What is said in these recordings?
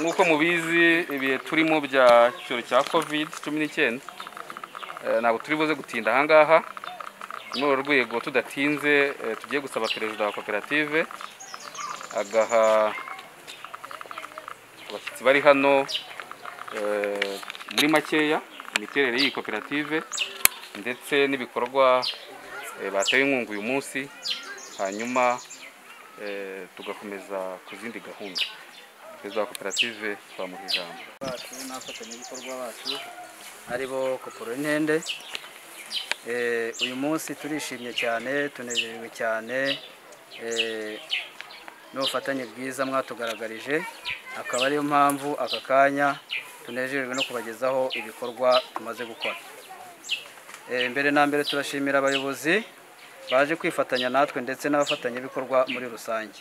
Nk'uko mubizi, ibihe turimo bya cyorezo cya COVID-19, ntabwo turi buze gutinda ahangaha. Muri uru rwego tudatinze, tugiye gusaba perezida wa koperative agaha abashyitsi bari hano muri makeya imiterere y'iyi koperative ndetse n'ibikorwa batewe inkunga uyu munsi, hanyuma tugakomeza ku zindi gahunda. Perezida wa koperative twamuha ijambo. Bacu n'abafatanyabikorwa bacu aribo Koporintende, uyu munsi turishimye cyane, tunejejwe cyane n'ubufatanye bwiza mwatugaragarije, akaba ariyo mpamvu aka kanya tunejejwe no kubagezaho ibikorwa tumaze gukora. Mbere na mbere turashimira abayobozi baje kwifatanya natwe ndetse n'abafatanyabikorwa muri rusange.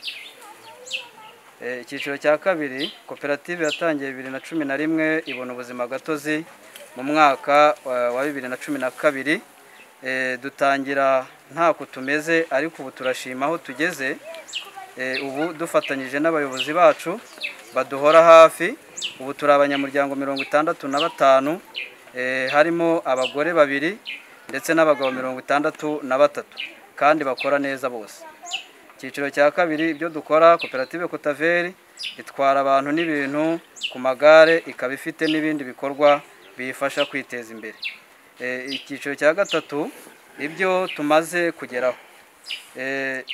Icyiciro cya kabiri, koperative yatangiye 2011, ibona ubuzima gatozi mu mwaka wa 2012. Dutangira ntako tumeze, ariko ubu turashima aho tugeze. Ubu dufatanyije n'abayobozi bacu baduhora hafi, ubu turi abanyamuryango 65, harimo abagore 2 ndetse n'abagabo 63, kandi bakora neza bose. Icyiciro cya kabiri, ibyo dukora, koperative Kotaveri itwara abantu n'ibintu ku magare, ikaba ifite n'ibindi bikorwa biyifasha kwiteza imbere. Icyiciro cya gatatu, ibyo tumaze kugeraho.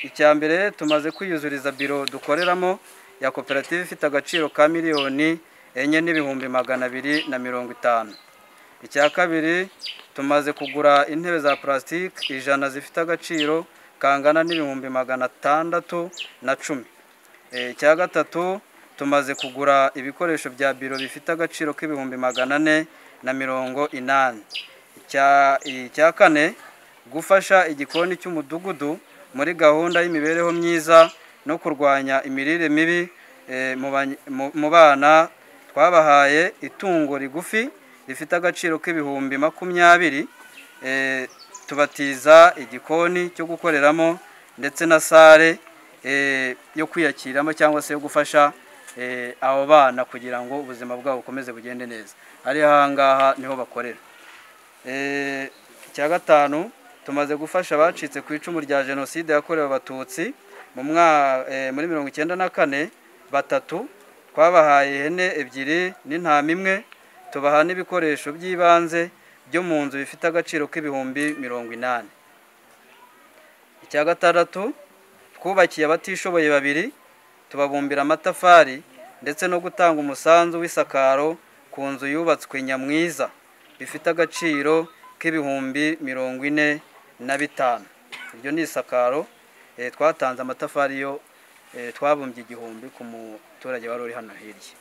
Icya mbere, tumaze kwiyuzuriza biro dukoreramo ya koperative ifite agaciro ka 4,250,000. Icya kabiri, tumaze kugura intebe za plastique 100 zifite agaciro kangana n'610,000. Icya gatatu, tumaze kugura ibikoresho bya biro bifite agaciro k'480,000. Icya kane, gufasha igikoni cy'umudugudu muri gahunda y'imibereho myiza no kurwanya imirire mibi mu bana, twabahaye itungo rigufi rifite agaciro k'20,000, tubatiza igikoni cyo gukoreramo ndetse na sale yo kwiyakiramo cyangwa se yo gufasha abo bana kugira ngo ubuzima bwabo bukomeze bugende neza. Ari ahangaha niho bakorera. Icya gatanu, tumaze gufasha abacitse ku icumu rya jenoside yakorewe Abatutsi muri 94 batatu, twabahaye ihene 2 n'intama 1, tubaha n'ibikoresho by'ibanze byo mu nzu bifite agaciro k'80,000. Icya gatandatu, twubakiye abatishoboye 2, tubabumbira amatafari ndetse no gutanga umusanzu w'isakaro ku nzu yubatswe Nyamwiza bifite agaciro k'45,000. Iryo ni isakaro, twatanze amatafari yo twabumbye 1000 ku muturage wari uri hano hirya.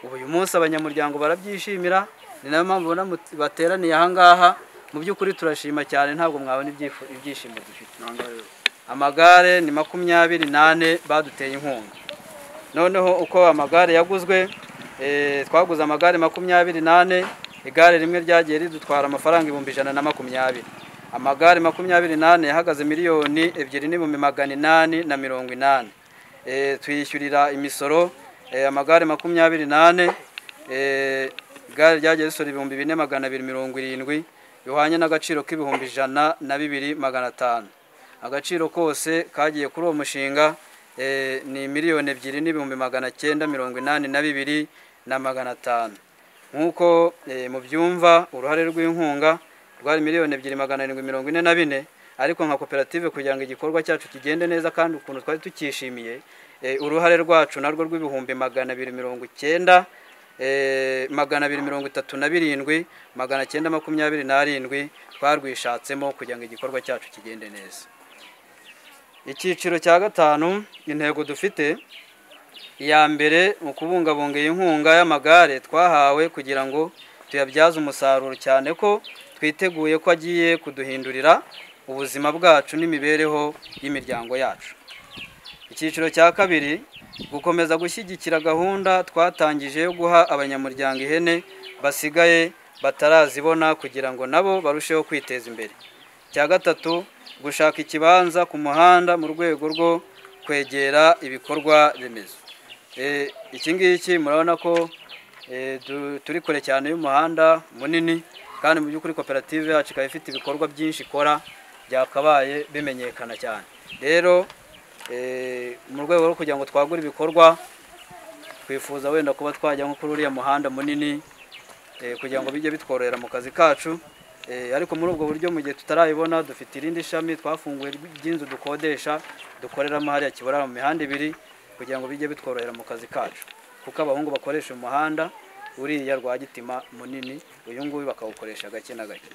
Ubu uyu munsi abanyamuryango barabyishimira, ni nayo mpamvu ubona bateraniye ahangaha. Mu by'ukuri turashima cyane, ntabwo mwabona ibyishimo dufite. Amagare ni 24 baduteye inkunga. Noneho uko amagare yaguzwe, twaguze amagare 24, igare rimwe ryagiye ridutwara amafaranga 120,000. Amagare 24 yahagaze 2,880,000. Tuyishyurira imisoro amagare 24, igare ryagiye risora 4,270 bihwanye n'agaciro k'102,500. Agaciro kose kagiye kuri uwo mushinga ni 2,982,500. Nk'uko mubyumva, uruhare rw'inkunga rwari 2,744,000, ariko nka koperative kugira ngo igikorwa cyacu kigende neza kandi ukuntu twari tukishimiye, uruhare rwacu narwo rw'ibihumbi 290, 237, 927 twarwishatsemo kugira ngo igikorwa cyacu kigende neza. Icyiciro cya gatanu, intego dufite, iya mbere mu kubungabunga iyi nkunga y'amagare twahawe kugira ngo tuyabyaze umusaruro, cyane ko twiteguye ko agiye kuduhindurira ubuzima bwacu n'imibereho y'imiryango yacu. Icyiciro cya kabiri, gukomeza gushyigikira gahunda twatangije yo guha abanyamuryango ihene basigaye batarazibona kugira ngo nabo barusheho kwiteza imbere. Icya gatatu, gushaka ikibanza ku muhanda mu rwego rwo kwegera ibikorwa remezo. Iki ngiki murabona ko turi kure cyane y'umuhanda munini, kandi mu by'ukuri koperative yacu ikaba ifite ibikorwa byinshi ikora byakabaye bimenyekana cyane. Rero mu rwego rwo kugira ngo twagure ibikorwa, twifuza wenda kuba twajya nko kuri uriya muhanda munini kugira ngo bijye bitworohera mu kazi kacu. Ariko muri ubwo buryo mu gihe tutarayibona, dufite irindi shami twafunguye ry'inzu dukodesha dukoreramo hariya Kiburara mu mihanda ibiri, kugira ngo bijye bitworohera mu kazi kacu, kuko abahungu bakoresha umuhanda uriya Rwagitima munini, uyu nguyu bakawukoresha gake na gake.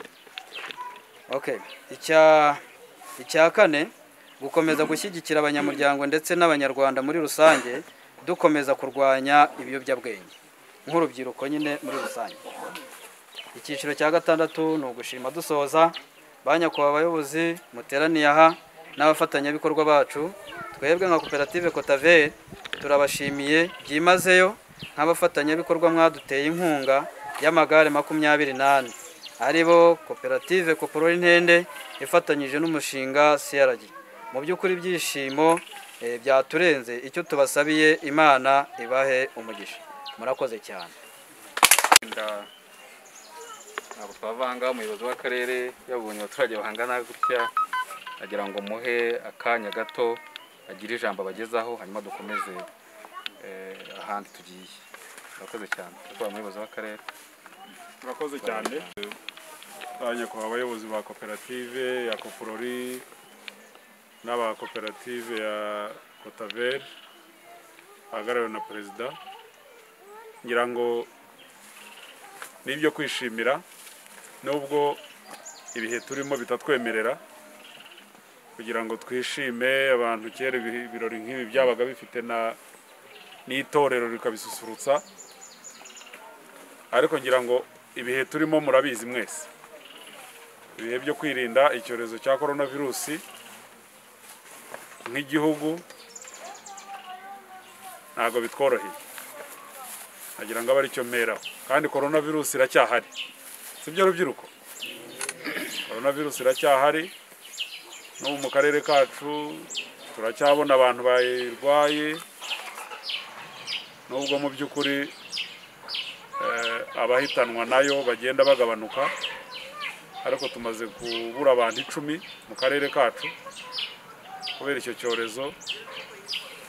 Okay. Icya kane, gukomeza gushyigikira abanyamuryango ndetse n'Abanyarwanda muri rusange, dukomeza kurwanya ibiyobyabwenge nk'urubyiruko nyine muri rusange. Icyiciro cya gatandatu ni ugushima dusoza. Ba nyakubahwa abayobozi muteraniye aha n'abafatanyabikorwa bacu, twebwe nka koperative Kotaveri turabashimiye byimazeyo nk'abafatanyabikorwa mwaduteye inkunga y'amagare 24, aribo koperative Koporori Ntende ifatanyije n'umushinga CRG. Mu by'ukuri ibyishimo byaturenze, icyo tubasabiye Imana ibahe umugisha. Murakoze cyane. Ntabwo twavanga, umuyobozi w'akarere yabonye abaturage bahangana gutya, agira ngo muhe akanya gato agire ijambo abagezaho, hanyuma dukomeze ahandi tugiye. Murakoze cyane umuyobozi w'akarere. Murakoze cyane nyakubahwa abayobozi ba koperative ya Koporori n'aba koperative ya Kotaveri bahagarariwe na perezida. Ngira ngo nibyo kwishimira, nubwo ibihe turimo bitatwemerera kugira ngo twishime. Abantu kera ibirori nk'ibi byabaga bifite na n'itorero rikabisusurutsa, ariko ngira ngo ibihe turimo murabizi mwese, ibihe byo kwirinda icyorezo cya coronavirus nk'igihugu ntago bitworoheye. Nagira ngo abe aricyo mperaho, kandi coronavirus iracyahari, sibyo rubyiruko? Coronavirus iracyahari, n'ubu mu karere kacu turacyabona abantu bayirwaye, nubwo mu by'ukuri abahitanwa nayo bagenda bagabanuka, ariko tumaze kubura abantu 10 mu karere kacu kubera icyo cyorezo.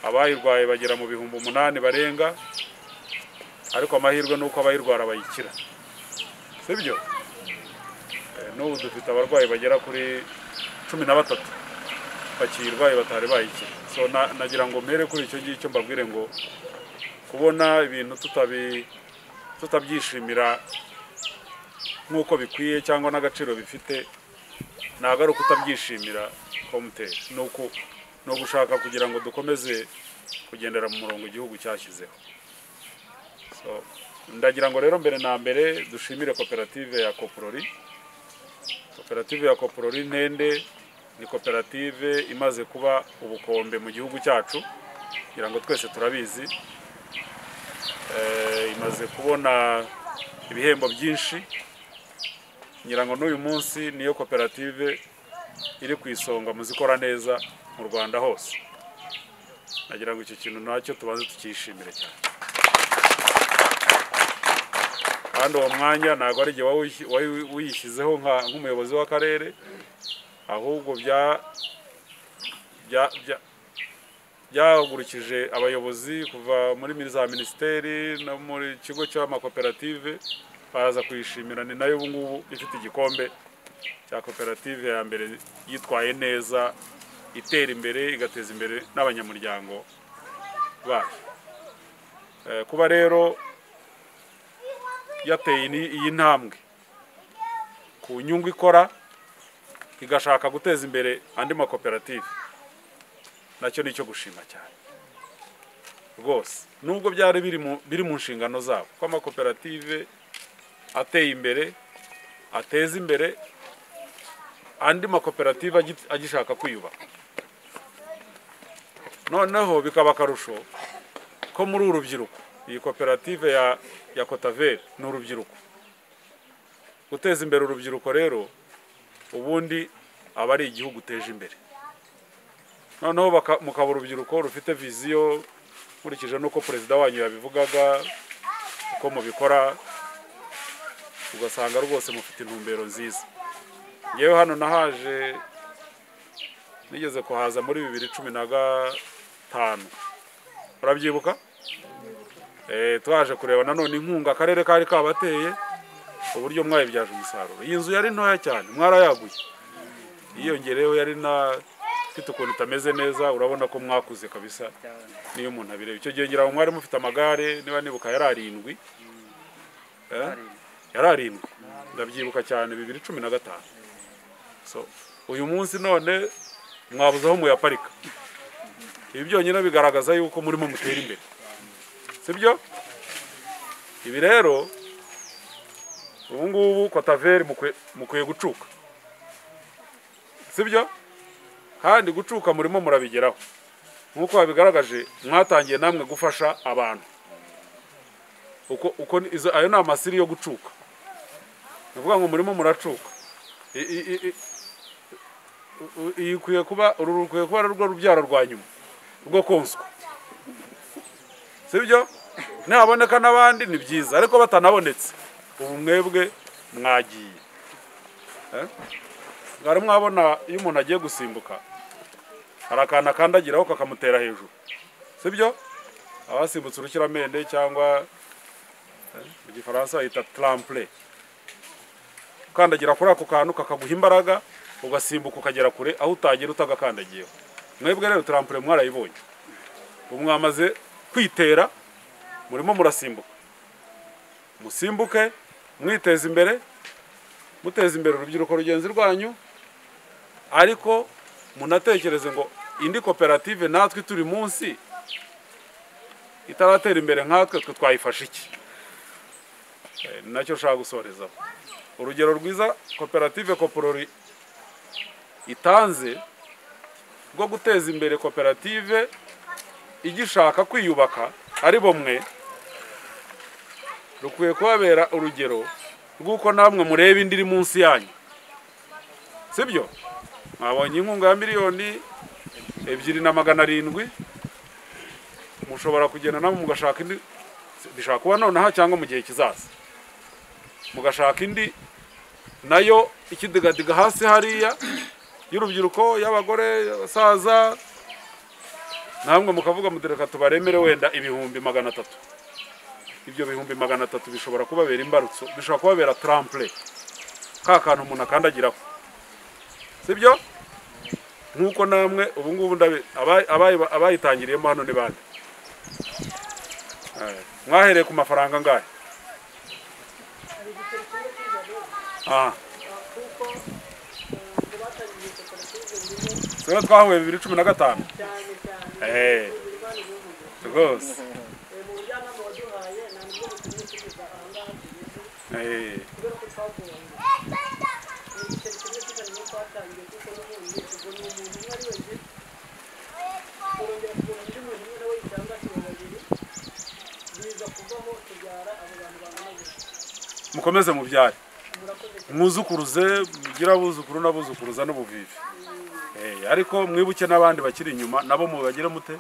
Abayirwaye bagera mu 8,000 barenga, ariko amahirwe nuko abayirwara bayikira, sibyo? N'ubu dufite abarwayi bagera kuri 13 bakirwaye batari bayikira. So nagira ngo mpere kuri icyo ngicyo mbabwire ngo kubona ibintu tutabyishimira nk'uko bikwiye cyangwa n'agaciro bifite, ntabwo ari ukutabyishimira komuteri, ni ugushaka kugira ngo dukomeze kugendera mu murongo igihugu cyashyizeho. So ndagira ngo rero mbere na mbere dushimire koperative ya Koporori. Koperative ya Koporori Ntende ni koperative imaze kuba ubukombe mu gihugu cyacu, kugira ngo twese turabizi. Imaze kubona ibihembo byinshi, ngira ngo n'uyu munsi niyo koperative iri ku isonga mu zikora neza mu Rwanda hose. Nagira ngo icyo kintu nacyo tubanze tukishimire cyane. Kandi uwo mwanya ntabwo ari igihe wayishyizeho nk'umuyobozi w'akarere, ahubwo byahagurukije abayobozi kuva muri za minisiteri no muri kigo cy'amakoperative baraza kuyishimira. Ni nayo ubu ngubu ifite igikombe cya koperative ya mbere yitwaye neza, itera imbere, igateza imbere n'abanyamuryango bayo. Kuba rero yateye iyi ntambwe ku nyungu ikora, igashaka guteza imbere andi makoperative, nacyo nicyo gushima cyane rwose, nubwo byari biri mu nshingano zabo ko amakoperative ateye imbere ateza imbere andi makoperative agishaka kwiyubaka. Noneho bikaba akarusho ko muri urubyiruko, iyi koperative ya Kotaveri ni urubyiruko. Guteza imbere urubyiruko rero ubundi aba ari igihugu uteje imbere. Noneho mukaba urubyiruko rufite viziyo Nkurikije nuko perezida wanyu yabivugaga uko mubikora, ugasanga rwose mufite intumbero nziza. Ngewe hano nahaje, nigeze kuhaza muri 2015, urabyibuka? Twaje kureba nanone inkunga akarere kari kabateye, uburyo mwayibyaje umusaruro. Iyi nzu yari ntoya cyane, mwarayaguye, yiyongereyeho yari na ifite ukuntu itameze neza. Urabona ko mwakuze kabisa, niyo umuntu abireba. Icyo gihe ngira ngo mwari mufite amagare, niba nibuka yari 7, yari 7, ndabyibuka cyane, 2015. So uyu munsi none mwabuze aho muyaparika. Ibi byonyine bigaragaza yuko murimo mutera imbere, sibyo? Ibi rero ubu ngubu Kotaveri mukwiye gucuka, sibyo? Kandi gucuka murimo murabigeraho nkuko babigaragaje, mwatangiye namwe gufasha abantu. Uko ayo ni amasiri yo gucuka, ni ngo murimo muracuka. Iyi ikwiye kuba, uru rukwiye kuba rwo rubyaro rwa nyuma rwo konswa, sibyo? Naboneka n'abandi ni byiza, ariko batanabonetse ubu mwebwe mwagiye. Mwari mwabona iyo umuntu agiye gusimbuka hari akantu akandagiraho kakamutera hejuru, sibyo? Abasimbutse urukiramende cyangwa mu gifaransa bayita trample, ukandagira kuri ako kantu kakaguha imbaraga ugasimbuka ukagera kure aho utagera utagakandagiyeho. Mwebwe rero trample mwarayibonye, ubu mwamaze kwitera, murimo murasimbuka. Musimbuke mwiteza imbere, muteza imbere urubyiruko rugenzi rwanyu, ariko munatekereze ngo indi koperative natwe turi munsi itaratera imbere nkatwe, twe twayifasha iki? Nacyo nshaka gusorezaho. Urugero rwiza koperative Koporori itanze rwo guteza imbere koperative igishaka kwiyubaka ari bomwe, rukwiye kubabera urugero rw'uko namwe mureba indi iri munsi yanyu, sibyo? Mwabonye inkunga ya 2,700,000, mushobora kugenda namwe mugashaka indi, bishaka kuba nonaha cyangwa mu gihe kizaza, mugashaka indi nayo ikidigadiga hasi hariya y'urubyiruko, y'abagore, y'abasaza, namwe mukavuga mutereka tubaremere wenda 300,000. Ibyo 300,000 bishobora kubabera imbarutso, bishobora kubabera trample, ka kantu umuntu akandagiraho, sibyo? Nkuko namwe ubu ngubu abayitangiriyemo hano ni bande? Mwahereye ku mafaranga angahe? Sura twahuye 2015. Rwose. Mukomeze mubyare, mwuzukuruze, mugira abuzukuru n'abuzukuruza n'ubuvivi. Ariko mwibuke n'abandi bakiri inyuma nabo mubagire mute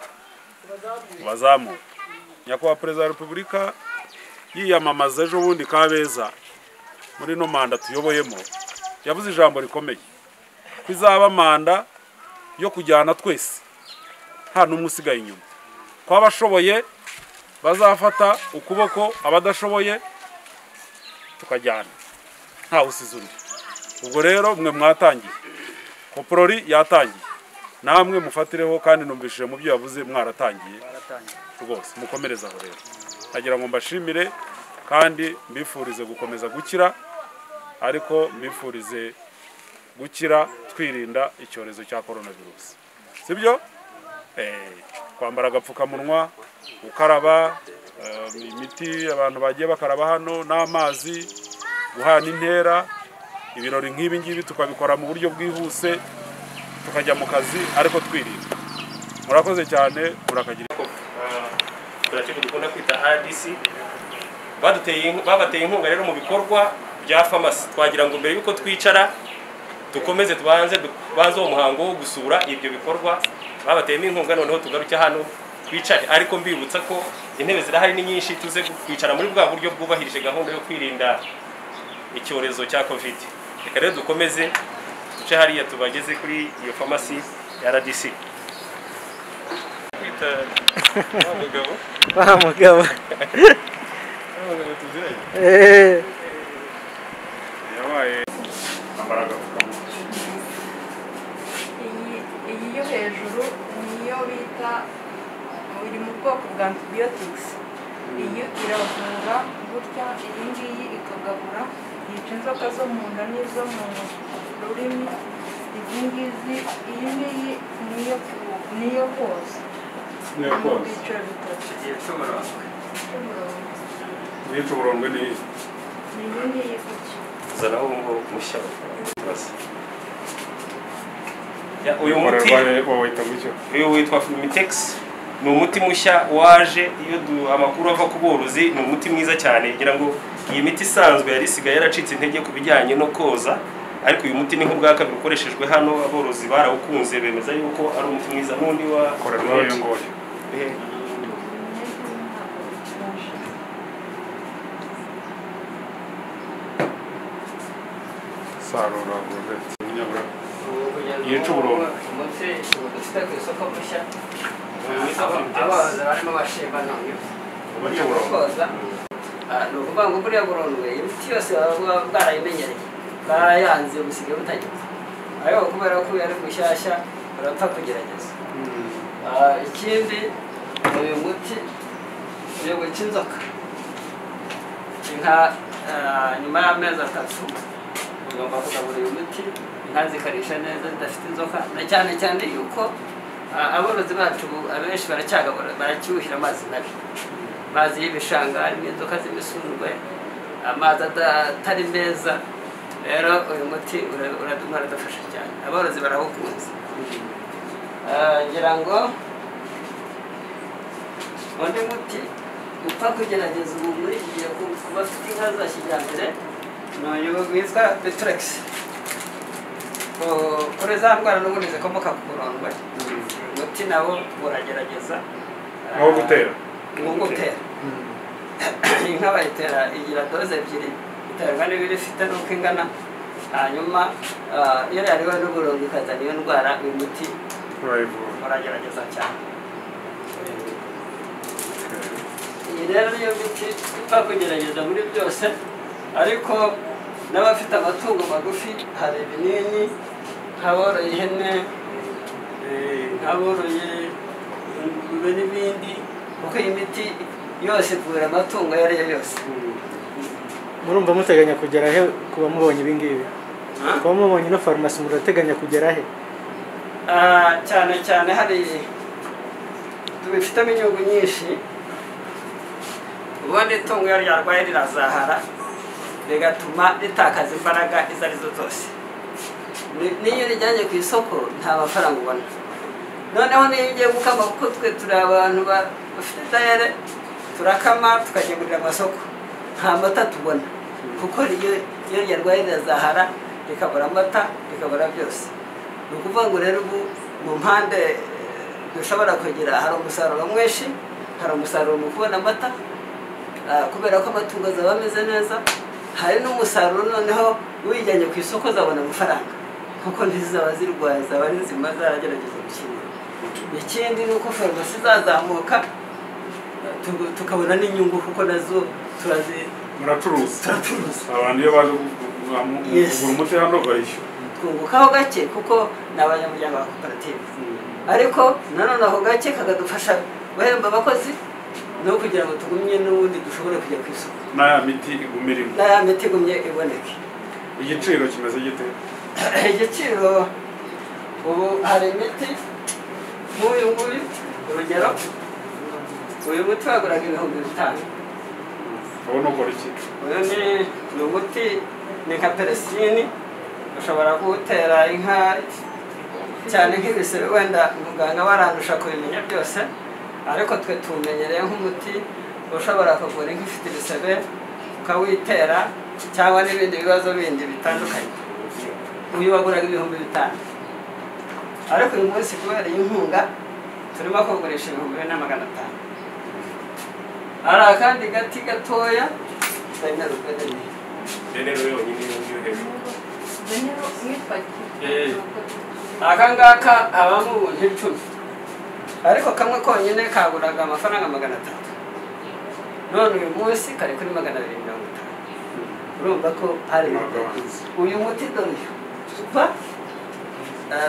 bazamu. Nyakubahwa Perezida wa Repubulika yiyamamaza ejo bundi Kabeza muri no manda tuyoboyemo, yavuze ijambo rikomeye ko izaba manda yo kujyana twese, nta n'umwe usigaye inyuma, ko abashoboye bazafata ukuboko, abadashoboye tukajyana, nta usize undi. Ubwo rero mwe mwatangiye, Koporori yatangiye, namwe mufatireho, kandi numvishije mu byo yavuze mwaratangiye rwose, mukomereza aho. Rero nagira ngo mbashimire kandi mbifurize gukomeza gukira, ariko mbifurize gukira twirinda icyorezo cya coronavirus, sibyo? Kwambara agapfukamunwa, gukaraba imiti abantu bagiye bakaraba hano n'amazi, guhana intera, ibirori nk'ibi ngibi tukabikora mu buryo bwihuse, tukajya mu kazi ariko twirinda. Murakoze cyane, murakagira. Koperative dukunda kwita RDC babateye inkunga rero mu bikorwa bya farumasi. Twagira ngo mbere yuko twicara dukomeze tubanze uwo muhango wo gusura ibyo bikorwa babateyemo inkunga, noneho tugaruke hano Twicare, ariko mbibutsa ko intebe zirahari ni nyinshi, tuze kwicara muri bwa buryo bwubahirije gahunda yo kwirinda icyorezo cya Covid. Reka rero dukomeze duce hariya tubageze kuri iyo farumasi ya RDC. Kwita wa mugabo, wa mugabo tuziranye. Yabaye ambara agapfukamunwa. Iyi yo hejuru niyo bita, iri mu bwoko bwa antibiotics. Iyi iravura gutya, iyi ngiyi ikagabura, yica inzoka zo mu nda n'izo mu rurimi. Izi ngizi, iyi ngiyi niyo koza. Niyo koza. Mu byiciro bitatu. Igihe cy'uburondwe. Yica uburondwe ni iyi. Ni iyi ngiyi gutya. Zanaho ngo mushya. Uyu muti wawita gutyo. Uyu witwa Fumitex. Ni umuti mushya waje iyo amakuru ava ku borozi, ni umuti mwiza cyane. Ngira ngo iyi miti isanzwe yari isigaye yaracitse intege ku bijyanye no koza, ariko uyu muti ni nk'ubwa kabiri ukoreshejwe hano, aborozi barawukunze bemeza yuko ari umuti mwiza. N'undi wa korerwa uyu nguyu. Sarura gorete nyabura. Yica uburondwe. Umuti dufite ku isoko mushya, abarozi barimo bashima none koza. Ni ukuvuga ngo buriya burondwe imiti yose baba bwarayimenyereye, bwarayanze, busigaye butagipfa, ariko kubera ko ari mushyashya barapfa kugerageza. Ikindi uyu muti uyu wica inzoka inka, nyuma y'amezi 3 ugomba kugabura uyu muti, inka zikarisha neza zidafite inzoka. Na cyane cyane yuko aborozi bacu abenshi baracyagabura, baracyuhira amazi mabi, amazi y'ibishanga harimo inzoka z'imisundwe, amazi atari meza. Rero uyu muti uradufasha cyane, aborozi barawukunze. Ngira ngo undi muti upfa kugerageza ubu muri iki gihe ku bafite inka za kijyambere ni uyu witwa Bitrex. Kuri za ndwara n'ubundi zikomoka ku burondwe, umuti nawo uragerageza. Ni uwo gutera. Ni uwo gutera. Inka bayitera igira doze 2, iterwa n'ibiro ifite n'uko ingana. Hanyuma iyo yariwe n'uburondwe ikazana iyo ndwara, uyu muti uragerageza cyane. Iyi rero niyo miti ipfa kugerageza muri byose, ariko n'abafite amatungo magufi hari ibinini, nk'aboroye ihene, nk'aboroye ingurube n'ibindi, kuko iyi miti yose ivura amatungo ayo ari yo yose. Murumva muteganya kugera he kuba mubonye ibi ngibi? Kuba mubonye ino farumasi murateganya kugera he? Cyane cyane hari tubifitemo inyungu nyinshi. Ubundi itungo iyo ryarwaye rirazahara, bigatuma ritakaza imbaraga izo arizo zose. N'iyo rijyanye ku isoko nta mafaranga ubona. Noneho niyo ugiye gukama, kuko twe turi abantu bafite dayere, turakama tukagemurira amasoko, nta mata tubona, kuko iyo ryarwaye rirazahara rikabura amata, rikabura byose. Ni ukuvuga ngo rero ubu mu mpande dushobora kugira hari umusaruro mwinshi, hari umusaruro mu kubona amata, kubera ko amatungo azaba ameze neza, hari n'umusaruro noneho uyijyanye ku isoko azabona amafaranga, kuko ntizaba zirwaye, zaba ari nzima zaragerageza gukina. Ikindi ni uko farumasi izazamuka tukabona n'inyungu, kuko nazo muracuruza. Turacuruza. Abantu iyo baje kugura umuti hano barishyura. Twungukaho gake kuko ni abanyamuryango ba koperative, ariko nanone ako gake kakadufasha guhemba abakozi no kugira ngo tugumye n'ubundi dushobore kujya ku isoko, n'aya miti igume irimo, n'aya miti igumye iboneke. Igiciro kimeze gite? Igiciro ubu hari imiti nk'uyu nguyu, urugero uyu muti waguraga 5000. Ubu ukora iki? Uyu ni umuti, ni nka peresini, ushobora kuwutera inka cyane nk'ibisebe, wenda muganga barandusha kubimenya byose, ariko twe tumenyereye nk'umuti ushobora kuvura inka ifite ibisebe ukawitera, cyangwa n'ibindi bibazo bindi bitandukanye. Uyu waguraga 5000, ariko uyu munsi kubera iyi nkunga Turimo kugurisha 2500. Hari akandi gati gatoya aka ngaka habamo ubuntu 10, ariko kamwe konyine kaguraga amafaranga 300, none uyu munsi kari kuri 250. Urumva ko hari uyu muti dore super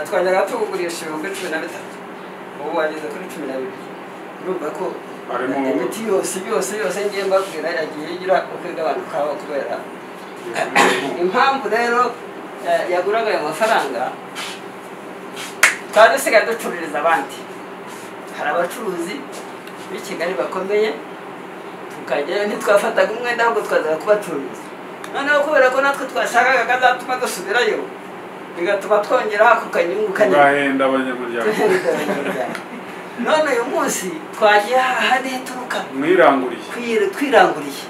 twajyaga tuwugurisha 13,000, ubu wageze kuri 12. Urumva ko imiti yose yose yose ngiye mbabwira yagiye igira uko igabanuka kubera impamvu rero yaguraga ayo mafaranga. Twari dusigaye ducururiza abandi, hari abacuruzi b'i Kigali bakomeye, tukajyayo ntitwafataga umwenda ahubwo twazaga kubacururiza. Noneho kubera ko natwe twashakaga kazatuma dusubirayo, bigatuma twongera ako kanyungu kanini, tugahenda abanyamuryango. None uyu munsi twagiye hahandi turuka twiranguriye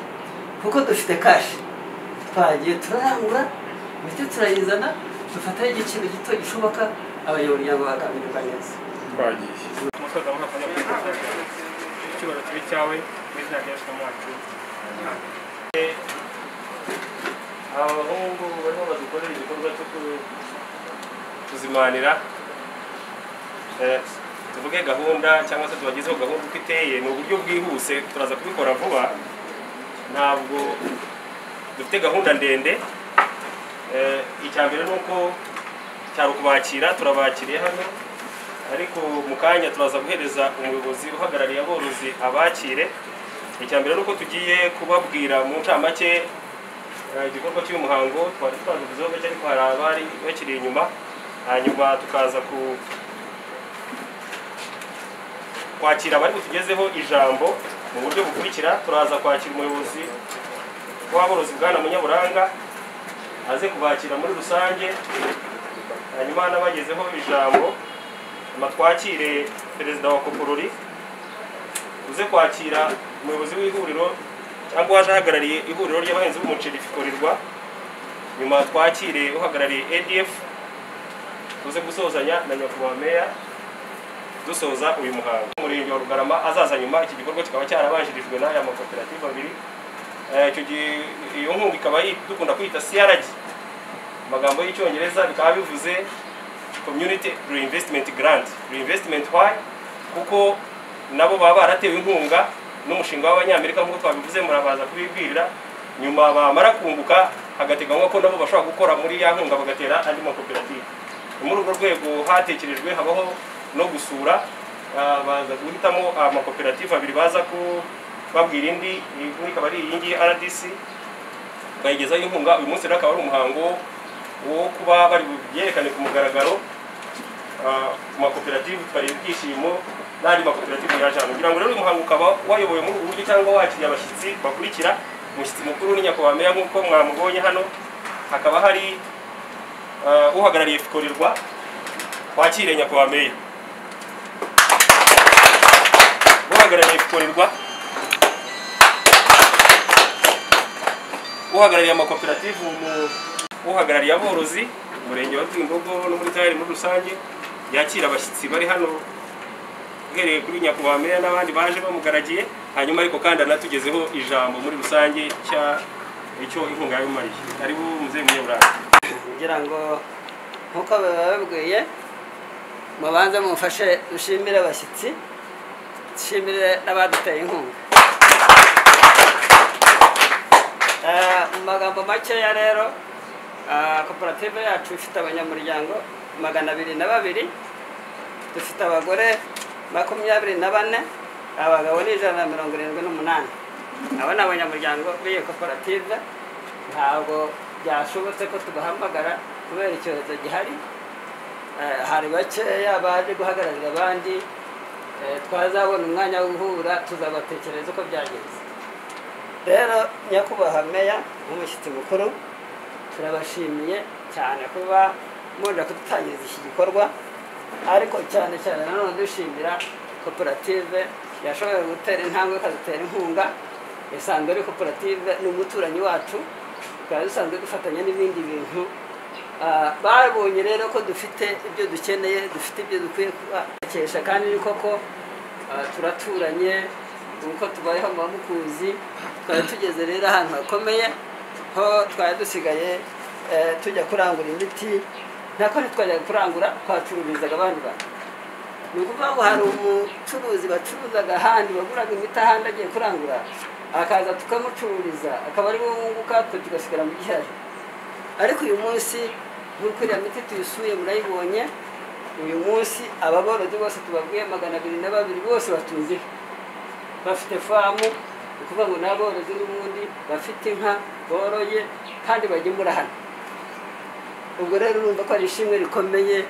kuko dufite kashi, twagiye turarangura imiti turayizana, dufataho igiciro gito gishoboka, abanyamuryango bakamererwa neza. Twagiye icyubahiro kibe cyawe mu izina rya Yesu wacu. Abahungu barimo badukorera igikorwa cyo kuzimanira, tuvuge gahunda cyangwa se tubagezeho gahunda uko iteye. Ni uburyo bwihuse, turaza kubikora vuba, ntabwo dufite gahunda ndende. Icya mbere ni uko cyari ukubakira, turabakiriye hano, ariko mu kanya turaza guhereza umuyobozi uhagarariye aborozi abakire. Icya mbere ni uko tugiye kubabwira mu ncamake igikorwa cy'uyu muhango twari twabivuzeho gake, ariko hari abari bakiri inyuma, hanyuma tukaza kwakira abari butugezeho ijambo mu buryo bukurikira. Turaza kwakira umuyobozi w'aborozi bwana Munyaburanga aze kubakira muri rusange, hanyuma n'abagezeho ijambo. Twakire perezida wa Koporori, uze kwakira umuyobozi w'ihuriro cyangwa waje ahagarariye ihuriro ry'abahinzi b'umuceri Fikorirwa, nyuma twakire uhagarariye ADF, uze gusozanya na nyakubahwa meya dusoza uyu muhango. Umurenge wa Rugarama azaza nyuma. Iki gikorwa kikaba cyarabanjirijwe n'aya makoperative abiri. Icyo gihe iyo nkunga ikaba dukunda kwita CRG amagambo y'Icyongereza, bikaba bivuze Community Reinvestment Grant. Reinvestment why? Kuko nabo baba baratewe inkunga n'umushinga w'Abanyamerika nk'uko twabivuze, murabaza kubibwirira. Nyuma bamara kunguka hagateganywa ko nabo bashobora gukora muri ya nkunga bagatera andi makoperative. Muri urwo rwego hatekerejwe habaho no gusura, baza guhitamo amakoperative abiri baza kubabwira indi, imwe ikaba ari iyi ngiyi RDC, bayigezaho inkunga. Uyu munsi rero akaba ari umuhango wo kuba bari byerekane ku mugaragaro ku makoperative, tukareba ibyishimo n'andi makoperative yaje hano. Kugira ngo rero uyu muhango ukaba wayobowe muri ubu buryo cyangwa wakiriye abashyitsi bakurikira. Umushyitsi mukuru ni nyakubahwa meya nk'uko mwamubonye hano, hakaba hari uhagarariye Fikorirwa. Twakire nyakubahwa meya uhagarariye Fikorirwa, uhagarariye amakoperative, uhagarariye aborozi umurenge wa Rwimbogo no muri Tayari muri rusange, yakira abashyitsi bari hano uhereye kuri nyakubahwa meya n'abandi baje bamugaragiye, hanyuma ariko kandi anatugezeho ijambo muri rusange cya icyo inkunga yabimariye. Karibu muzehe Munyaburanga. Ngira ngo nkuko bababwiye mubanze mumfashe dushimire abashyitsi, dushimire n'abaduteye inkunga. Mu magambo makeya rero, koperative yacu ifite abanyamuryango 202, dufite abagore 24, abagabo ni 178. Aba ni abanyamuryango b'iyi koperative. Ntabwo byashobotse ko tubahamagara kubera icyorezo gihari, hari bakeya baje guhagararira abandi. Twazabona umwanya wo guhura tuzabatekereza uko byagenze. Rero nyakubahwa meya nk'umushyitsi mukuru, turabashimiye cyane kuba muje kudutangiriza iki gikorwa, ariko cyane cyane nanone dushimira koperative yashoboye gutera intambwe ikadutera inkunga. Isanzwe ari koperative, ni umuturanyi wacu, tukaba dusanzwe dufatanya n'ibindi bintu. Babonye rero ko dufite ibyo dukeneye, dufite ibyo dukwiye kubakesha, kandi ni koko turaturanye uko tubayeho mu bamukuzi. Twari tugeze rero ahantu hakomeye ho twari dusigaye tujya kurangura imiti, nako ntitwajya kurangura, twacururizaga abandi bantu. Ni ukuvuga ngo hari umucuruzi bacuruzaga ahandi, baguraga imiti ahandi, agiye kurangura akaza tukamucururiza, akaba ari we wunguka, twe tugasigara mu gihari. Ariko uyu munsi nk'uko iriya miti tuyisuye murayibonye, uyu munsi aba borozi bose tubabwiye 202 bose batunze inka, bafite famu. Ni ukuvuga ngo n'aborozi n'ubundi bafite inka boroye kandi bagemura hano. Ubwo rero urumva ko ari ishimwe rikomeye.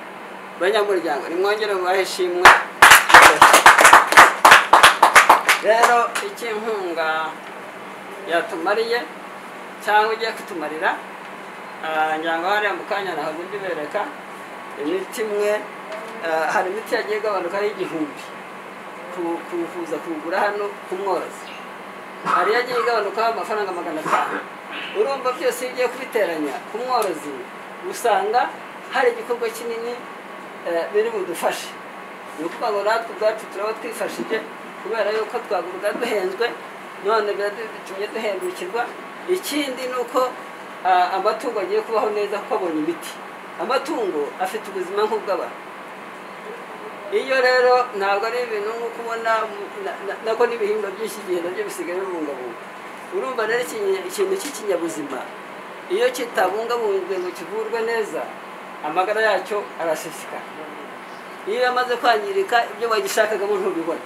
Banyamuryango, nimwongere mubahe ishimwe. Rero icyo inkunga yatumariye cyangwa igiye kutumarira, ngira ngo hariya mu kanya nahoze mbibereka imiti imwe. Hari imiti yagiye igabanuka ari 1000 kuza kugura hano ku mworozi, hari yagiye igabanukaho amafaranga 500. Urumva byose iyo ugiye kubiteranya ku mworozi usanga hari igikorwa kinini biri budufashe. Ni ukuvuga ngo natwe ubwacu turaba twifashije, kubera yuko twagurwa duhenzwe, none bitumye duhendukirwa. Ikindi ni uko amatungo agiye kubaho neza kuko abonye imiti. Amatungo afite ubuzima nk'ubw'abantu. Iyo rero ntabwo ari ibintu nk'uko ubona nako n'ibihingwa byinshi igihe nabyo bisigaye bibungabunga. Urumva rero ikintu cy'ikinyabuzima iyo kitabungabunzwe ngo kivurwe neza, amagara yacyo arasesekara. Iyo yamaze kwangirika ibyo bagishakagamo ntubibona.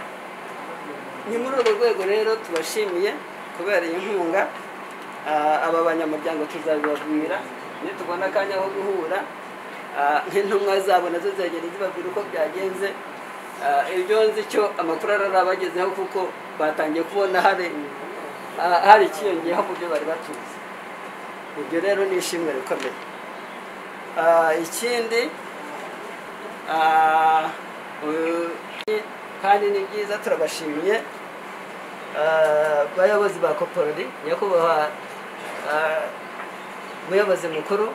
Ni muri urwo rwego rero tubashimiye kubera iyi nkunga. Aba banyamuryango tuzabibabwira nitubona akanya ko guhura, nk'intumwa zabo nazo zagenda zibabwira uko byagenze. Ibyo nzi cyo amakuru arabagezeho, kuko batangiye kubona hari ikiyongeyeho mu byo bari batuzi. Ibyo rero ni ishimwe rikomeye. Ikindi kandi ni byiza, turabashimiye bayobozi ba Koporori, nyakubahwa umuyobozi mukuru,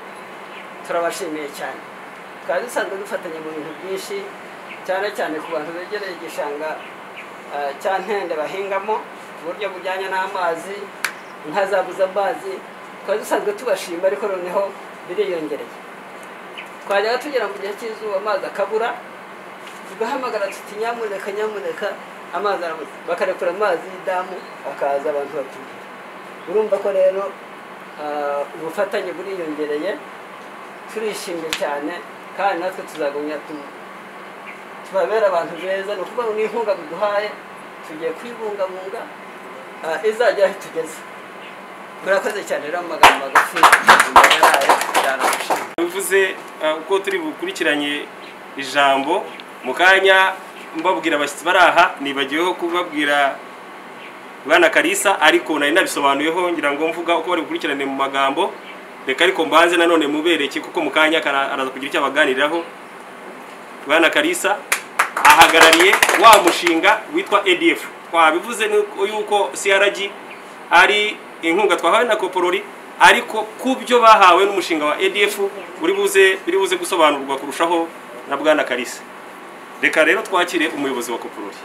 turabashimiye cyane. Twari dusanzwe dufatanya mu bintu byinshi, cyane cyane ku bantu begereye igishanga cya Ntende bahingamo ku buryo bujyanye n'amazi, inka zabuze amazi. Twari dusanzwe tubashima, ariko noneho biriyongereye. Twajyaga tugera mu gihe cy'izuba amazi akabura, tugahamagara tuti nyamuneka nyamuneka amazi arabuze, bakarekura amazi y'idamu akaza abantu bakuhira. Urumva ko rero ubufatanye buriyongereye, turishimye cyane, kandi natwe tuzagumya tubabera abantu beza. Ni ukuvuga ngo n'inkunga muduhaye tugiye kuyibungabunga, izagera aho itugeze. Murakoze cyane rero mu magambo magufi. Bivuze uko turi bukurikiranye ijambo mu kanya mbabwira abashyitsi bari aha, nibagiweho kubabwira Bwana Kalisa, ariko nari nabisobanuyeho ngira ngo mvuga uko bari bukurikirane mu magambo. Reka ariko mbanze nanone mubereke, kuko mu kanya araza kugira icyo abaganiriraho. Bwana Kalisa ahagarariye wa mushinga witwa ADF. Twabivuze yuko CRG ari inkunga twahawe na Koporori, ariko kubyo bahawe n'umushinga wa ADF biri buze gusobanurwa kurushaho na Bwana Kalisa. Reka rero twakire umuyobozi wa Koporori.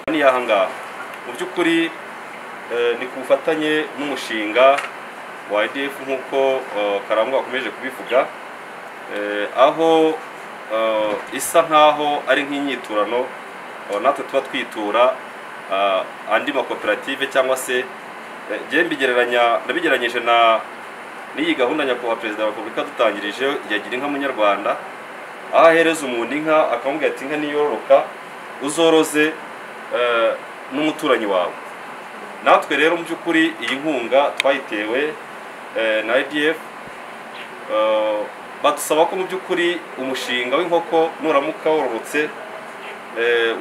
Ni ahangaha mu by'ukuri ni ku bufatanye n'umushinga wa ADF nk'uko Karangwa akomeje kubivuga, aho isa nkaho ari nk'inyiturano natwe tuba twitura andi makoperative, cyangwa se ndabigereranyije na n'iyi gahunda nyakubahwa Perezida wa Repubulika dutangirije ya Gira Inka Munyarwanda, aho ahereza umuntu inka akamubwira ati inka niyororoka uzoroze n'umuturanyi wawe. Natwe rero mu by'ukuri iyi nkunga twayitewe na ADF, badusaba ko mu by'ukuri umushinga w'inkoko nuramuka wororotse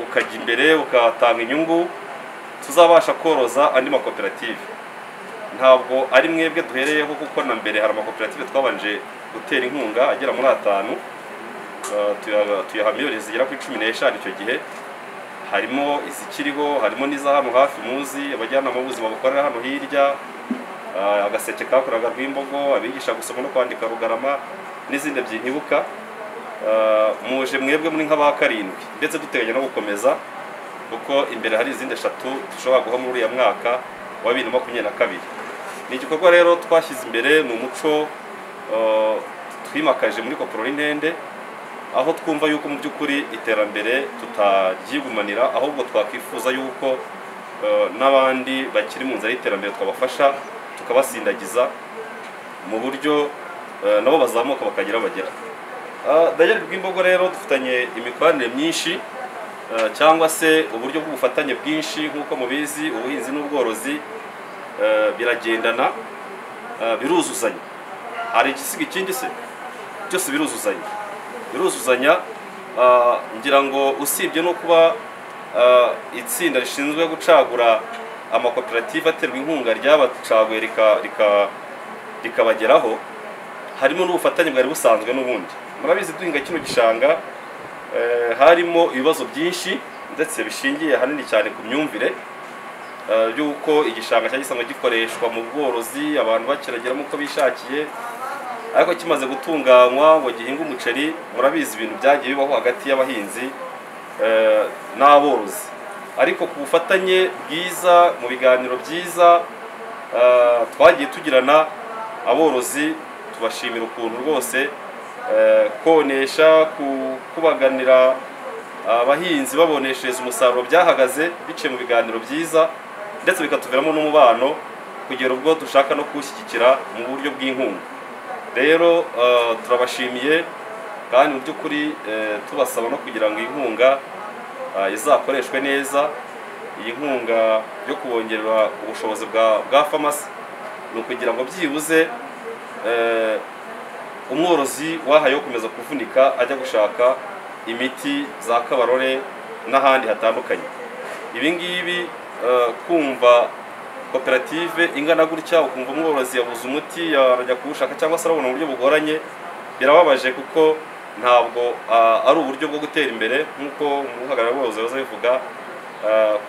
ukajya imbere ukatanga inyungu, tuzabasha koroza andi makoperative. Ntabwo ari mwebwe duhereyeho, kuko na mbere hari amakoperative twabanje gutera inkunga agera muri 5, tuyaha miliyoni zigera kuri 15 icyo gihe. Harimo izikiriho, harimo n'iza hano hafi muzi abajyanama b'ubuzima bakorera hano hirya, Agaseke kakoraga Rwimbogo, abigisha gusoma no kwandika Rugarama n'izindi ebyiri ntibuka. Muje mwebwe muri nk'aba karindwi, ndetse duteganya no gukomeza kuko imbere hari izindi eshatu dushobora guha muri uriya mwaka wa 2022. Ni igikorwa rero twashyize imbere, ni umuco twimakaje muri Koporoli Ntende, aho twumva yuko mu by'ukuri iterambere tutaryigumanira, ahubwo twakwifuza yuko n'abandi bakiri mu nzira y'iterambere twabafasha tukabasindagiza mu buryo nabo bazamuka bakagira bagera. Daniel Rwimbogo rero dufitanye imikoranire myinshi cyangwa se uburyo bw'ubufatanye bwinshi. Nk'uko mubizi, ubuhinzi n'ubworozi biragendana, biruzuzanya. Hari igisiga ikindi se, byose biruzuzanya. Ngira ngo usibye no kuba itsinda rishinzwe gucagura amakoperative aterwa inkunga ryabacaguye rikabageraho, harimo n'ubufatanye bwari busanzwe n'ubundi. Murabizi duhinga kino gishanga harimo ibibazo byinshi, ndetse bishingiye ahanini cyane ku myumvire y'uko igishanga cyari gisanzwe gikoreshwa mu bworozi, abantu bakiragiramo uko bishakiye, ariko kimaze gutunganywa ngo gihinge umuceri, murabizi ibintu byagiye bibaho hagati y'abahinzi n'aborozi. Ariko ku bufatanye bwiza, mu biganiro byiza twagiye tugirana, aborozi tubashimira ukuntu rwose konesha, kubaganira abahinzi baboneshereza umusaruro byahagaze biciye mu biganiro byiza, ndetse bikatuviramo n'umubano kugera ubwo dushaka no kuwushyigikira mu buryo bw'inkunga. Rero turabashimiye kandi mu by'ukuri tubasaba no kugira ngo inkunga izakoreshwe neza. Iyi nkunga yo kubongerera ubushobozi bwa farumasi ni ukugira ngo byibuze umworozi wahaye gukomeza kuvunika ajya gushaka imiti za Kabarore n'ahandi hatandukanye. Ibi ngibi kumva koperative ingana gutya, ukumva umworozi yabuze umuti yarajya kuwushaka cyangwa se arabona uburyo bugoranye, birababaje kuko ntabwo ari uburyo bwo gutera imbere. Nk'uko umuhagarariye w'aborozi yahoze abivuga,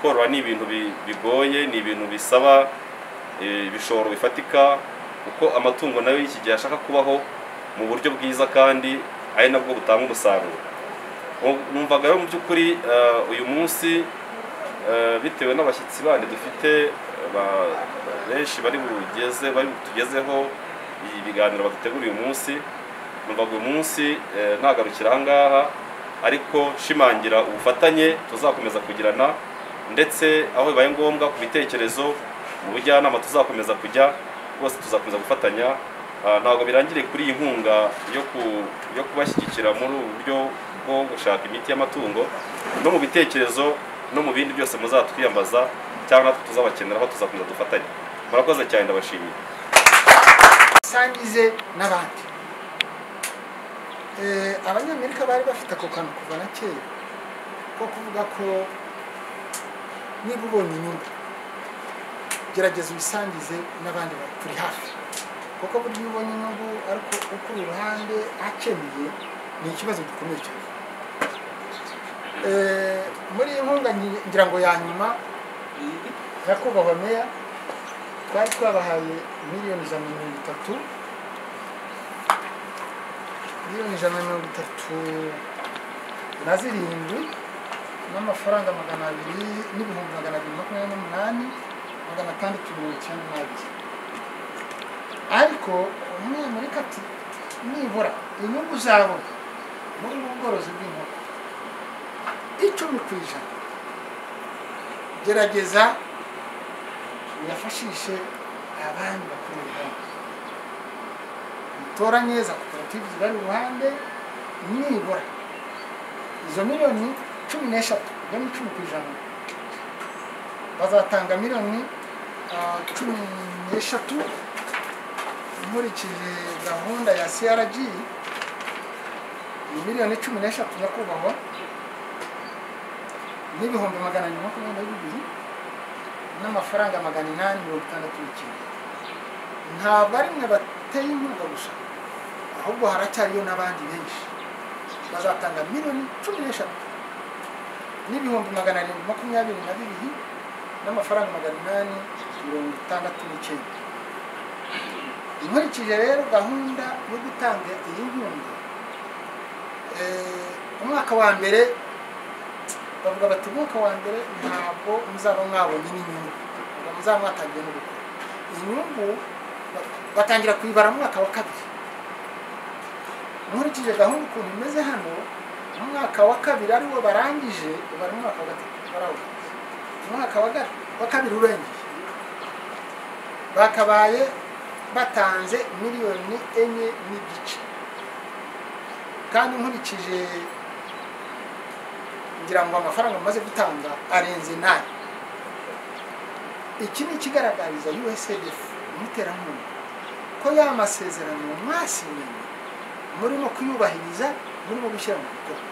korora ni ibintu bigoye, ni ibintu bisaba ibishoro bifatika, kuko amatungo nayo y'iki gihe ashaka kubaho mu buryo bwiza kandi ari nabwo butanga umusaruro. Numvaga rero mu by'ukuri uyu munsi bitewe n'abashyitsi bandi dufite benshi bari butugezeho ibiganiro baduteguriye uyu munsi, numvaga uyu munsi nagarukira aha ngaha, ariko nshimangira ubufatanye tuzakomeza kugirana, ndetse aho bibaye ngombwa ku bitekerezo mu bujyanama tuzakomeza kujya bose, tuzakomeza gufatanya. Ntabwo birangiriye kuri iyi nkunga yo kubashyigikira muri ubu buryo bwo gushaka imiti y'amatungo, no mu bitekerezo no mu bindi byose muzatwiyambaza cyangwa natwe tuzabakeneraho, tuzakomeza dufatanye. Murakoze cyane, ndabashimiye. Sangize n'abandi. Abanyamerika bari bafite ako kantu kuva na kera ko kuvuga ko niba ubonye inyungu gerageza ubisangize n'abandi bakuri hafi, kuko burya iyo ubonye inyungu ariko ukuri iruhande akeneye ni ikibazo gikomeye cyane. Muri iyi nkunga ngira ngo ya nyuma, nyakubahwa meya, twari twabahaye 130,000,000, 137,200 n'amafaranga 200,228,692. Ariko umunyamerika ati nibura inyungu uzabona muri ubu bworozi bw'inkoko 10% gerageza uyafashishe abandi bakuri iruhande, mutoranye za koperative zibari iruhande, nibura izo 13 miliyoni 10% bazatanga 13 miliyoni. Nkurikije gahunda ya CRG ni 13 miliyoni nyakubahwa n'222,869 n'amafaranga 869. Ntabwo ari mwe bateye inkunga gusa, ahubwo haracyariyo n'abandi benshi bazatanga 13 miliyoni n'722,869. Inkurikije rero gahunda yo gutanga iyi nkunga, umwaka wa mbere bavuga bati umwaka wa mbere ntabwo muzaba mwabonye n'inyungu, muzaba mwatangiye no gukora. Inyungu batangira kuyibara mu mwaka wa kabiri. Nkurikije gahunda ukuntu imeze hano, mu mwaka wa kabiri ariwo barangije, bari mu mwaka wa gatatu barawurangiza. Umwaka wa kabiri urangiye bakabaye batanze 4.5 miliyoni. Kandi nkurikije ngira ngo amafaranga amaze gutanga arenze nayo. Iki ni ikigaragariza USAID umuterankunga ko ya masezerano mwasinyanye murimo kuyubahiriza, murimo gushyira mu bikorwa.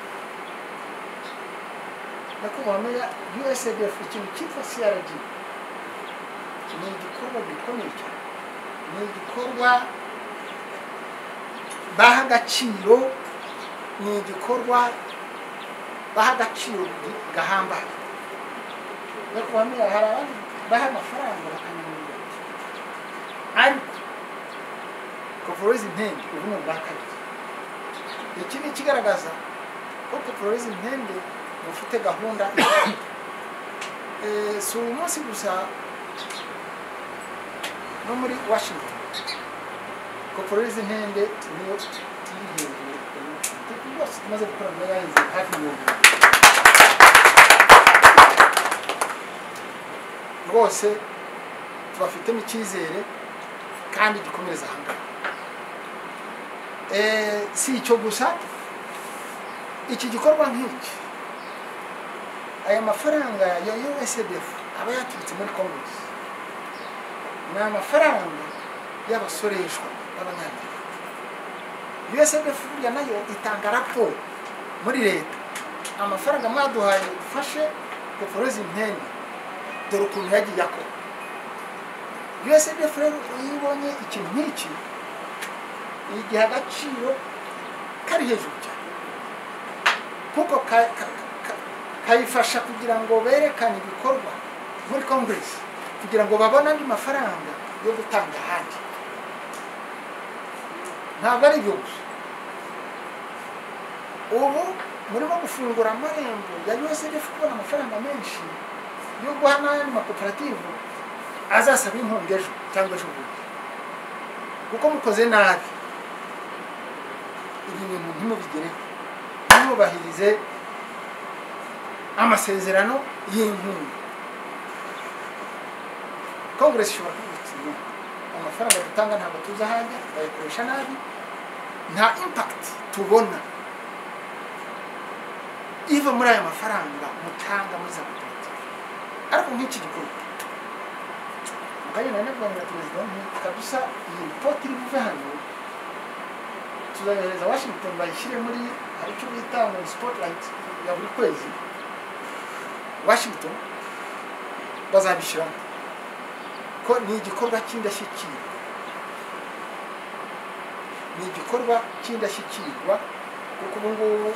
Nyakubahwa Meya, USAID ikintu cyitwa CRG ni igikorwa gikomeye cyane, ni igikorwa baha agaciro, ni igikorwa baha agaciro gahambaye. Nyakubahwa Meya, hari abandi baha amafaranga bakananirwa, ariko Coproriz Ntende ubu ni ubwa kabiri. Iki ni ikigaragaza ko Coproriz Ntende mufite gahunda. Si uyu munsi gusa, no muri Washington Coproriz Ntende niyo iri hejuru rwose, tumaze gukora muri yarenze hafi 20 rwose. Tubafitemo icyizere kandi gikomereza aha ngaha. Si icyo gusa, iki gikorwa nk'iki, aya mafaranga ya USAID aba yaturutse muri Congress, ni amafaranga y'abasoreshwa b'abanyamerika. USAID burya nayo itanga raporo muri leta, amafaranga mwaduhaye ufashe Coproriz Ntende dore ukuntu yagiye akora. USAID rero iyo ibonye ikintu nk'iki igiha agaciro kari hejuru cyane, kuko kayifasha kugira ngo berekane ibikorwa muri Congress, kugira ngo babone andi mafaranga yo gutanga ahandi. Ntabwo ari ibyo gusa, ubu murimo gufungura amarembo ya USAID kubona amafaranga menshi yo guha n'ayandi makoperative azasaba inkunga ejo cyangwa ejo bundi, kuko mukoze nabi ibi bintu ntimubigereho, ntimubahirize amasezerano y'inkunga. Congress ishobora kuvuga amafaranga dutanga ntabwo tuzi ahajya, bayakoresha nabi, nta impact tubona iva muri aya mafaranga mutanga muri za koperative. Ariko nk'iki gikorwa mukanya nari perezida kabisa, iyi ripoti iri buve hano tuzayohereza Washington bayishyire muri hari icyo bita ngo spotlight ya buri kwezi. Washington bazabishyiramo ko ni igikorwa cy'indashyikirwa, ni igikorwa cy'indashyikirwa, kuko ubu ngubu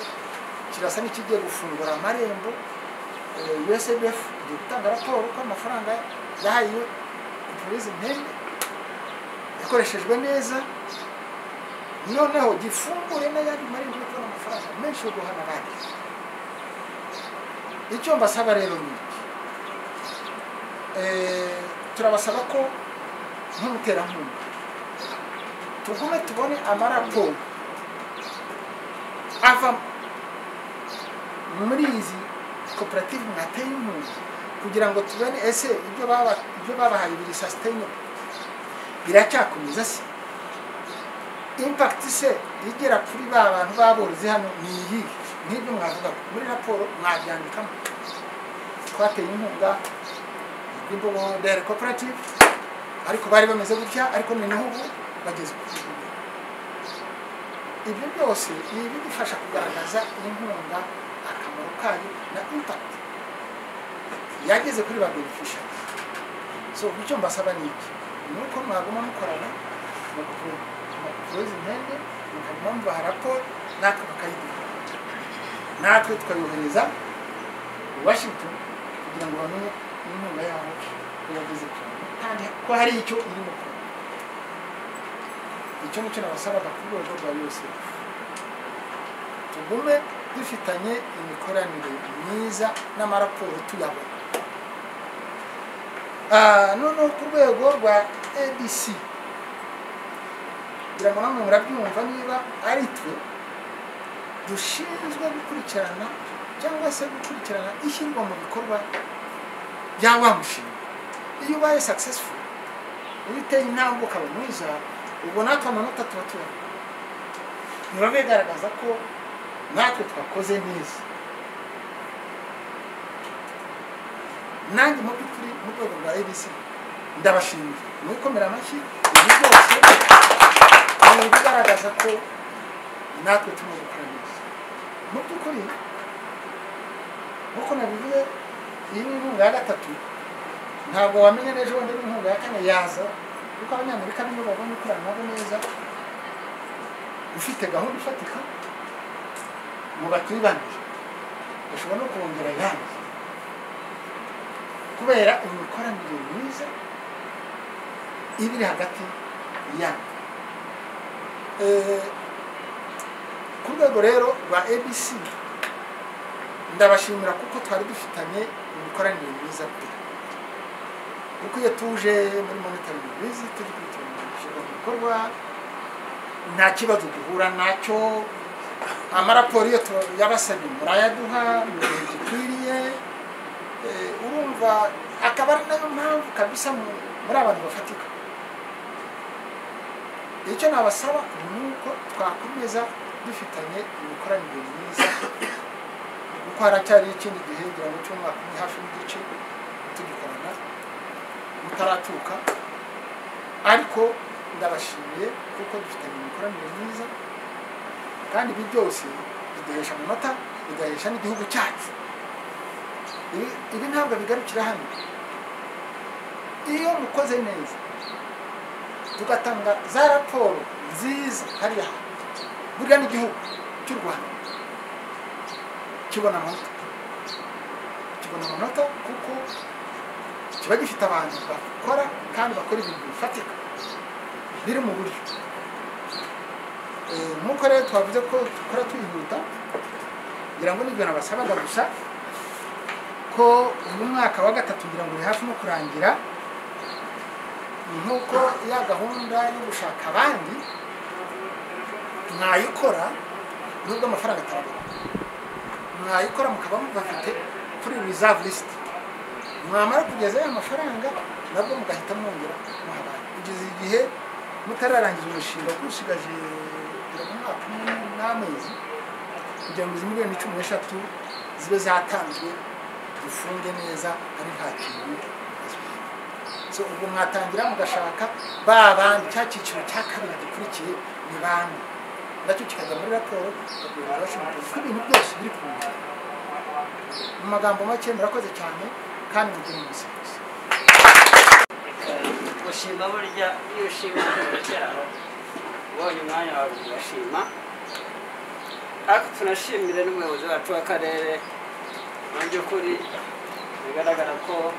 kirasa n'ikigiye gufungura amarembo. USAID igiye gutanga raporo ko amafaranga yahaye Coproriz Ntende yakoreshejwe neza, noneho gifungure n'ayandi marembo yo kubona amafaranga menshi yo guhana abandi. Icyo mbasaba rero ni iki, turabasaba ko nk'umuterankunga tugume tubone amaraporo ava muri izi koperative mwateye inkunga, kugira ngo tubone ese ibyo babahaye biri sustainable, biracyakomeza se, impact se igera kuri ba bantu baborozi hano ni iyi. Nk'ibyo mwavuga muri raporo mwabyandikamo, twateye inkunga Rwimbogo Dairy Cooperative ariko bari bameze gutya, ariko noneho ubu bageze ku rwego. Ibyo byose ibi bidufasha kugaragaza inkunga, akamaro kayo na impact yageze kuri ba beneficiaries. So icyo mbasaba ni iki, ni uko mwaguma mukorana na Coproriz Ntende, mukaguma mubaha raporo natwe bakayiduha, natwe tukayohereza Washington kugira ngo bamenye inkunga yabo ko yageze ku bantu kandi ko hari icyo irimo gukora. Icyo nicyo nabasabaga ku rwego rwa USF, tugume dufitanye imikoranire myiza n'amaraporo tuyabona. Noneho ku rwego rwa ABC, kugira ngo namwe murabyumva, niba ari twe dushinzwe gukurikirana cyangwa se gukurikirana ishyirwa mu bikorwa bya wa mushinga, iyo ubaye successful, iyo uteye intambwe ukaba mwiza, ubwo natwe amanota tuba tuyabona, biba bigaragaza ko natwe twakoze neza. Nanjye mu by'ukuri mu rwego rwa ABC ndabashimiye, mwikomera amashyi. Ibi byose ni ibigaragaza ko natwe turimo gukora neza. Mu by'ukuri nk'uko nabivuze, iyi ni inkunga ya gatatu, ntabwo wamenya neza wenda n'inkunga ya kane yaza, kuko Abanyamerika nibo babonye ukorana nabo neza, ufite gahunda ifatika mu batuyibanire, bashobora no kongera ayandi kubera imikoranire myiza iba iri hagati yabo. Ku rwego rero rwa ABC ndabashimira kuko twari dufitanye imikoranire myiza pe, kuko iyo tuje muri monitoring visit turi gukurikirana mu bikorwa, nta kibazo duhura nacyo. Amaraporo iyo yabasabye murayaduha mu gihe gikwiriye. Urumva akaba ari nayo mpamvu kabisa muri abantu bafatika. Icyo nabasaba ni uko twakomeza dufitanye imikoranire myiza, kuko haracyari ikindi gihe ngira ngo cy'umwaka umwe hafi n'igice tugikorana mutaratuka, ariko ndabashimiye kuko dufitanye imikoranire myiza, kandi ibi byose biduhesha amanota, bigahesha n'igihugu cyacu. Ibi ntabwo bigarukira hano. Iyo mukoze neza tugatanga za raporo nziza hariya, burya n'igihugu cy'u Rwanda kibona amanota, kibona amanota kuko kiba gifite abantu bakora kandi bakora ibintu bifatika biri mu buryo. Nk'uko rero twavuze ko dukora twihuta, ngira ngo nibyo nabasabaga gusa, ko uyu mwaka wa gatatu ngira ngo uri hafi no kurangira, nk'uko ya gahunda yo gushaka abandi mwayikora nubwo amafaranga atarabona, mwayikora mukaba mubafite kuri reserve list, mwamara kugeza ya mafaranga nabwo mugahita mwongera muha abandi kugeza igihe mutararangiza umushinga, kuko usigaje umwaka umwe n'amezi kugira ngo izi 13 miliyoni zibe zatanzwe, dufunge neza ari nta kintu. So ubwo mwatangira mugashaka ba bandi, cya cyiciro cya kabiri gikurikiye ni bande, nacyo kikajya muri raporo kuko ibintu byose biri ku murongo. Mu magambo make, murakoze cyane kandi mugire umunsi mwiza. Gushima, burya iyo ushima cyaho ubonye umwanya wawe ugashima. Ariko tunashimire n'umuyobozi wacu w'akarere. Mu by'ukuri bigaragara ko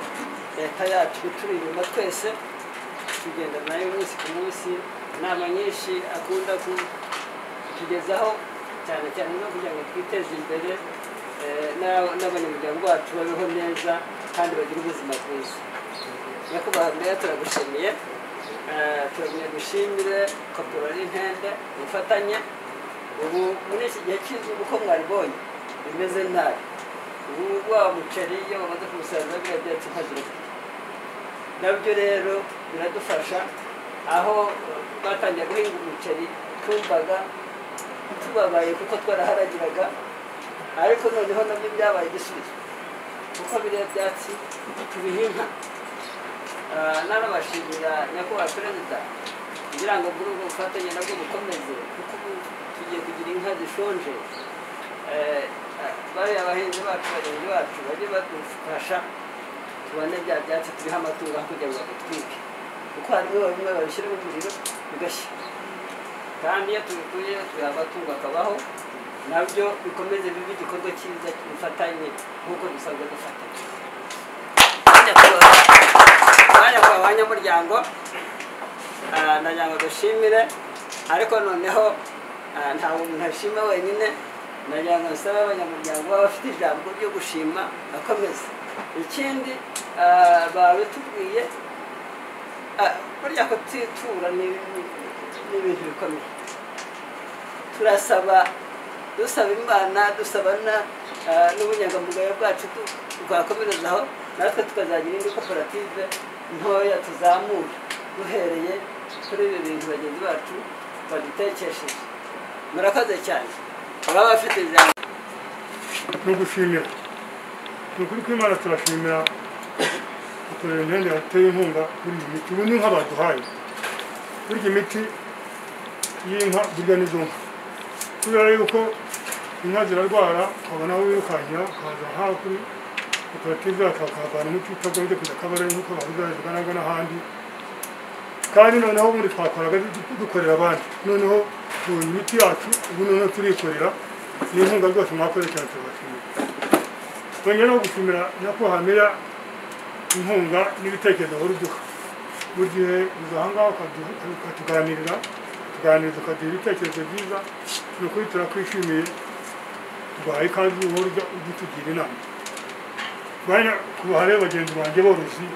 leta yacu ituri inyuma twese, tugenda nayo umunsi ku munsi. Inama nyinshi akunda kutugezaho, cyane cyane no kugira ngo twiteze imbere, n'abanyamuryango bacu babeho neza kandi bagire ubuzima bwiza. Nyakubahwa meya, turagushimiye. Turagumya dushimire Kaporari Ntende ubufatanye. Ubu muri iki gihe cy'izuba, uko mwaribonye bimeze nabi, ubu wa muceri iyo bamaze kuwusarura biriya byatsi inka zirarya, nabyo rero biradufasha. Aho batangiye guhinga umuceri twumvaga tubabaye kuko twaraharagiraga, ariko noneho nabyo byabaye igisubizo kuko biriya byatsi tubiha inka. Nanabashimira nyakubahwa perezida kugira ngo muri ubwo bufatanye nabwo bukomeze, kuko ubu tugiye kugira inka zishonje. Bariya bahinzi bacu bagenzi bacu bajye badufasha tubone bya byatsi tubiha amatungo aho kugira ngo babitwike, kuko harimo bimwe babishyiramo umuriro bigashya, kandi iyo tubikuye tubiha amatungo akabaho. Nabyo bikomeze bibe igikorwa cyiza cy'ubufatanye nk'uko dusanzwe dufatanya. Banyakubahwa banyamuryango, ndagira ngo dushimire. Ariko noneho ntabwo umuntu ashima wenyine, nagira ngo nsabe abanyamuryango baba bafite ijambo ryo gushima akomeza. Ikindi babitubwiye, burya kutitura ni ibintu bikomeye. Turasaba, dusaba Imana, dusaba n'ubunyangamugayo bwacu tugakomerezaho, natwe tukazagira indi koperative ntoya tuzamura duhereye kuri ibi bintu bagenzi bacu badutekesheje. Murakoze cyane. Baba bafite ijambo no gushimira. Ni ukuri kw'Imana turashimira uturere yateye inkunga kuri iyi miti. Ubu ni inka baduhaye, burya imiti y'inka burya n'izo nka, kubera yuko inka zirarwara ukabona aho wirukankira ukaza nkaho kuri koperative yacu bakahavana umuti utagombye kujya Kabarore nk'uko bahuza babivuga n'ahandi. Kandi noneho ubundi twakoraga dukorera abandi, noneho tubonye imiti yacu ubu noneho turikorera. N'inkunga rwose mwakoze cyane, turabashimira. Twongera no gushimira nyakubahwa meya inkunga n'ibitekerezo uhora uduha. Buri gihe uza aha ngaha ukatuganirira, tuganiriza ukaduha ibitekerezo byiza. Ni ukuri turakwishimiye, tuguhaye ikaze uhora ujya utugira inama. Kubaha rero bagenzi banjye borozi,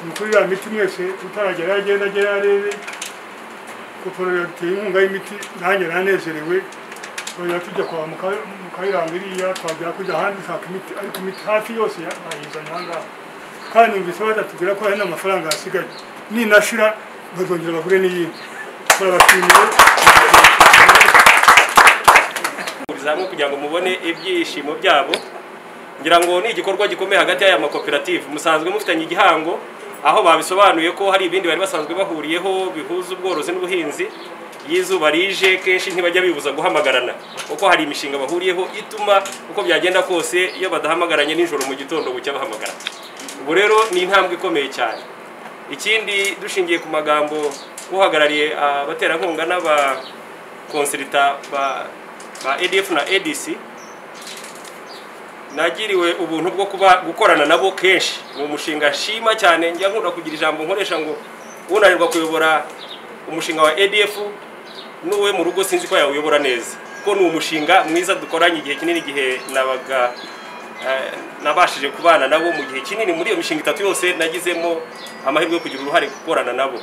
ni ukuri ya miti mwese utaragera agenda agera arebe kuko yateye inkunga y'imiti, nanjye nanezerewe. Twajya tujya kwa Mukayiranga iriya, twagera kujya ahandi dushaka imiti, ariko imiti hafi yose bayizanye aha ngaha. Kandi numvise badatubwira ko hari n'amafaranga yasigaye, ninashira bazongera bagure n'iyindi. Turabashimiye hamwe kugira ngo mubone ibyishimo byabo. Ngira ngo ni igikorwa gikomeye hagati y'aya makoperative. Musanzwe mufitanye igihango aho babisobanuye ko hari ibindi bari basanzwe bahuriyeho bihuza ubworozi n'ubuhinzi. Yizuba rije kenshi ntibajya bibuza guhamagarana, kuko hari imishinga bahuriyeho ituma uko byagenda kose iyo badahamagaranye nijoro mu gitondo bucya bahamagara. Ubu rero ni intambwe ikomeye cyane. Ikindi dushingiye ku magambo uhagarariye abaterankunga n'abakonsilita ba ADF na ADC, nagiriwe ubuntu bwo kuba gukorana nabo kenshi. Ni umushinga nshima cyane, njya nkunda kugira ijambo nkoresha ngo unanirwa kuyobora umushinga wa ADF n'uwe mu rugo sinzi ko yawuyobora neza, kuko ni umushinga mwiza dukoranye igihe kinini, igihe nabaga nabashije kubana nabo mu gihe kinini. Muri iyo mishinga itatu yose nagizemo amahirwe yo kugira uruhare gukorana nabo,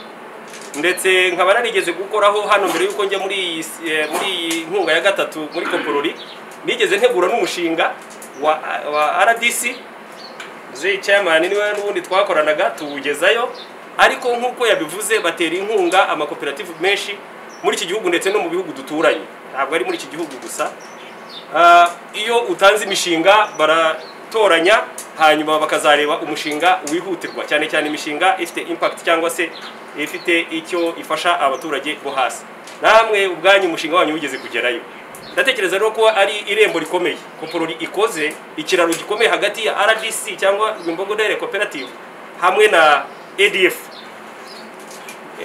ndetse nkaba narigeze gukoraho hano mbere yuko njya muri iyi nkunga ya gatatu muri Koporori. Nigeze ntegura n'umushinga wa RDC, Zey chairman niwe n'ubundi twakoranaga tuwugezayo. Ariko nk'uko yabivuze batera inkunga amakoperative menshi muri iki gihugu ndetse no mu bihugu duturanye, ntabwo ari muri iki gihugu gusa. Iyo utanze imishinga baratoranya, hanyuma bakazareba umushinga wihutirwa, cyane cyane imishinga ifite impact cyangwa se ifite icyo ifasha abaturage bo hasi. Namwe ubwanyu umushinga wanyu wigeze kugerayo. Ndatekereza rero ko ari irembo rikomeye Koporori ikoze, ikiraro gikomeye hagati ya RDC cyangwa Rwimbogo Dairy Cooperative hamwe na ADF.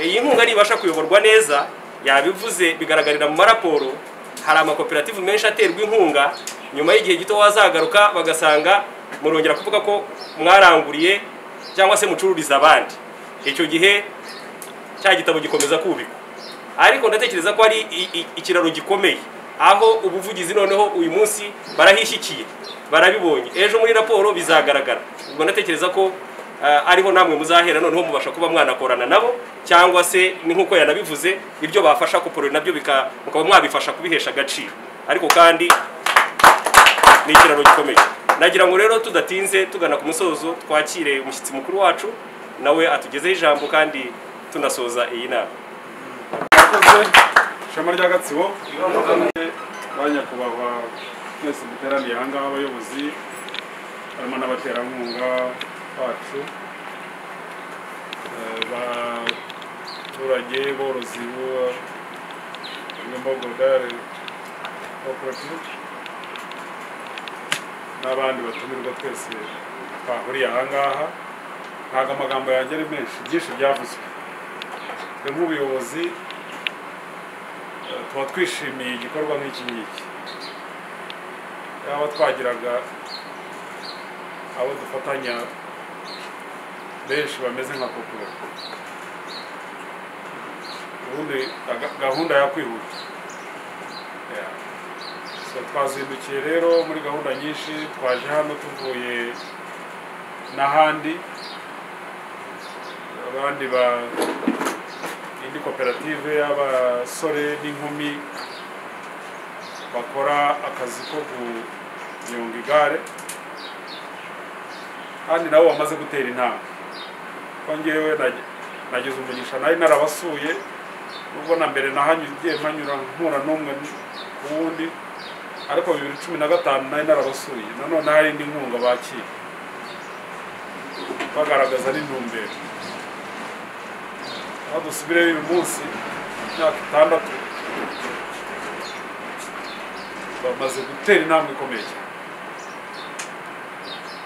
Iyi nkunga nibasha kuyoborwa neza, yabivuze bigaragarira mu maraporo, hari amakoperative menshi aterwa inkunga, nyuma y'igihe gito wazagaruka bagasanga murongera kuvuga ko mwaranguriye cyangwa se mucururiza abandi. Icyo gihe cya gitabo gikomeza kubikwa. Ariko ndatekereza ko ari ikiraro gikomeye aho ubuvugizi noneho uyu munsi barahishyikiye, barabibonye, ejo muri raporo bizagaragara. Ubwo ndatekereza ko ariho namwe muzahera noneho mubasha kuba mwanakorana nabo, cyangwa se ni nkuko yanabivuze ibyo bafasha Koporori nabyo mukaba mwabifasha kubihesha agaciro. Ariko kandi ni ikiraro gikomeye. Nagira ngo rero tudatinze tugana ku musozo twakire umushyitsi mukuru wacu, nawe atugezeho ijambo kandi tunasoza iyi nama. Ishema rya Gatsibo, ba nyakubahwa mwese muteraniye aha ngaha, abayobozi harimo n'abaterankunga bacu, abaturage borozi Rwimbogo Dairy Cooperative n'abandi batumirwa twese twahuriye aha ngaha. Ntabwo amagambo yanjye ari menshi, byinshi byavuzwe. Twe nk'ubuyobozi tuba twishimiye igikorwa nk'iki ngiki. Yaba twagiraga abo dufatanya benshi bameze nka Koporori, Ubundi gahunda yakwihuta. So twazindukiye rero muri gahunda nyinshi, twaje hano tuvuye n'ahandi, abandi ba indi koperative y'abasore n'inkumi bakora akazi ko kunyonga igare, kandi nabo bamaze gutera intambwe. Ko ngewe nagize umugisha, nari narabasuye, nubwo na mbere nahanyugiye mpanyura mpura n'umwe wundi, ariko 2015 nari narabasuye, nanone hari indi nkunga bakira bagaragaza n'intumbero. Aho dusubire uyu munsi imyaka 6 bamaze gutera intambwe ikomeye cyane,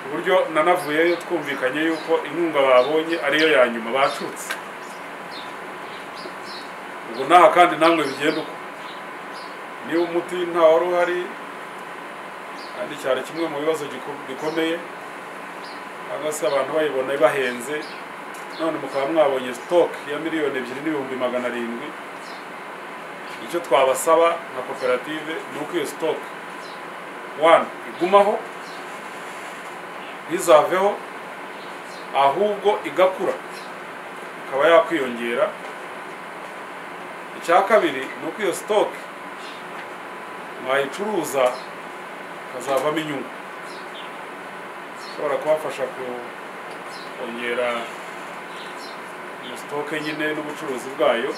ku buryo nanavuyeyo twumvikanye yuko inkunga babonye ariyo ya nyuma bacutse. Ubwo naha kandi namwe bigenda uko, niba umuti nta wari uhari, kandi cyari kimwe mu bibazo bikomeye, cyangwa se abantu bayibona bahenze, none mukaba mwabonye stock ya 2,700,000. Icyo twabasaba nka koperative ni uko iyo stock 1 igumaho, ntizaveho, ahubwo igakura ikaba yakwiyongera. Icya kabiri ni uko iyo stock mwayicuruza ikazavamo inyungu ishobora kubafasha kongera iyo stock nyine n'ubucuruzi bwayo,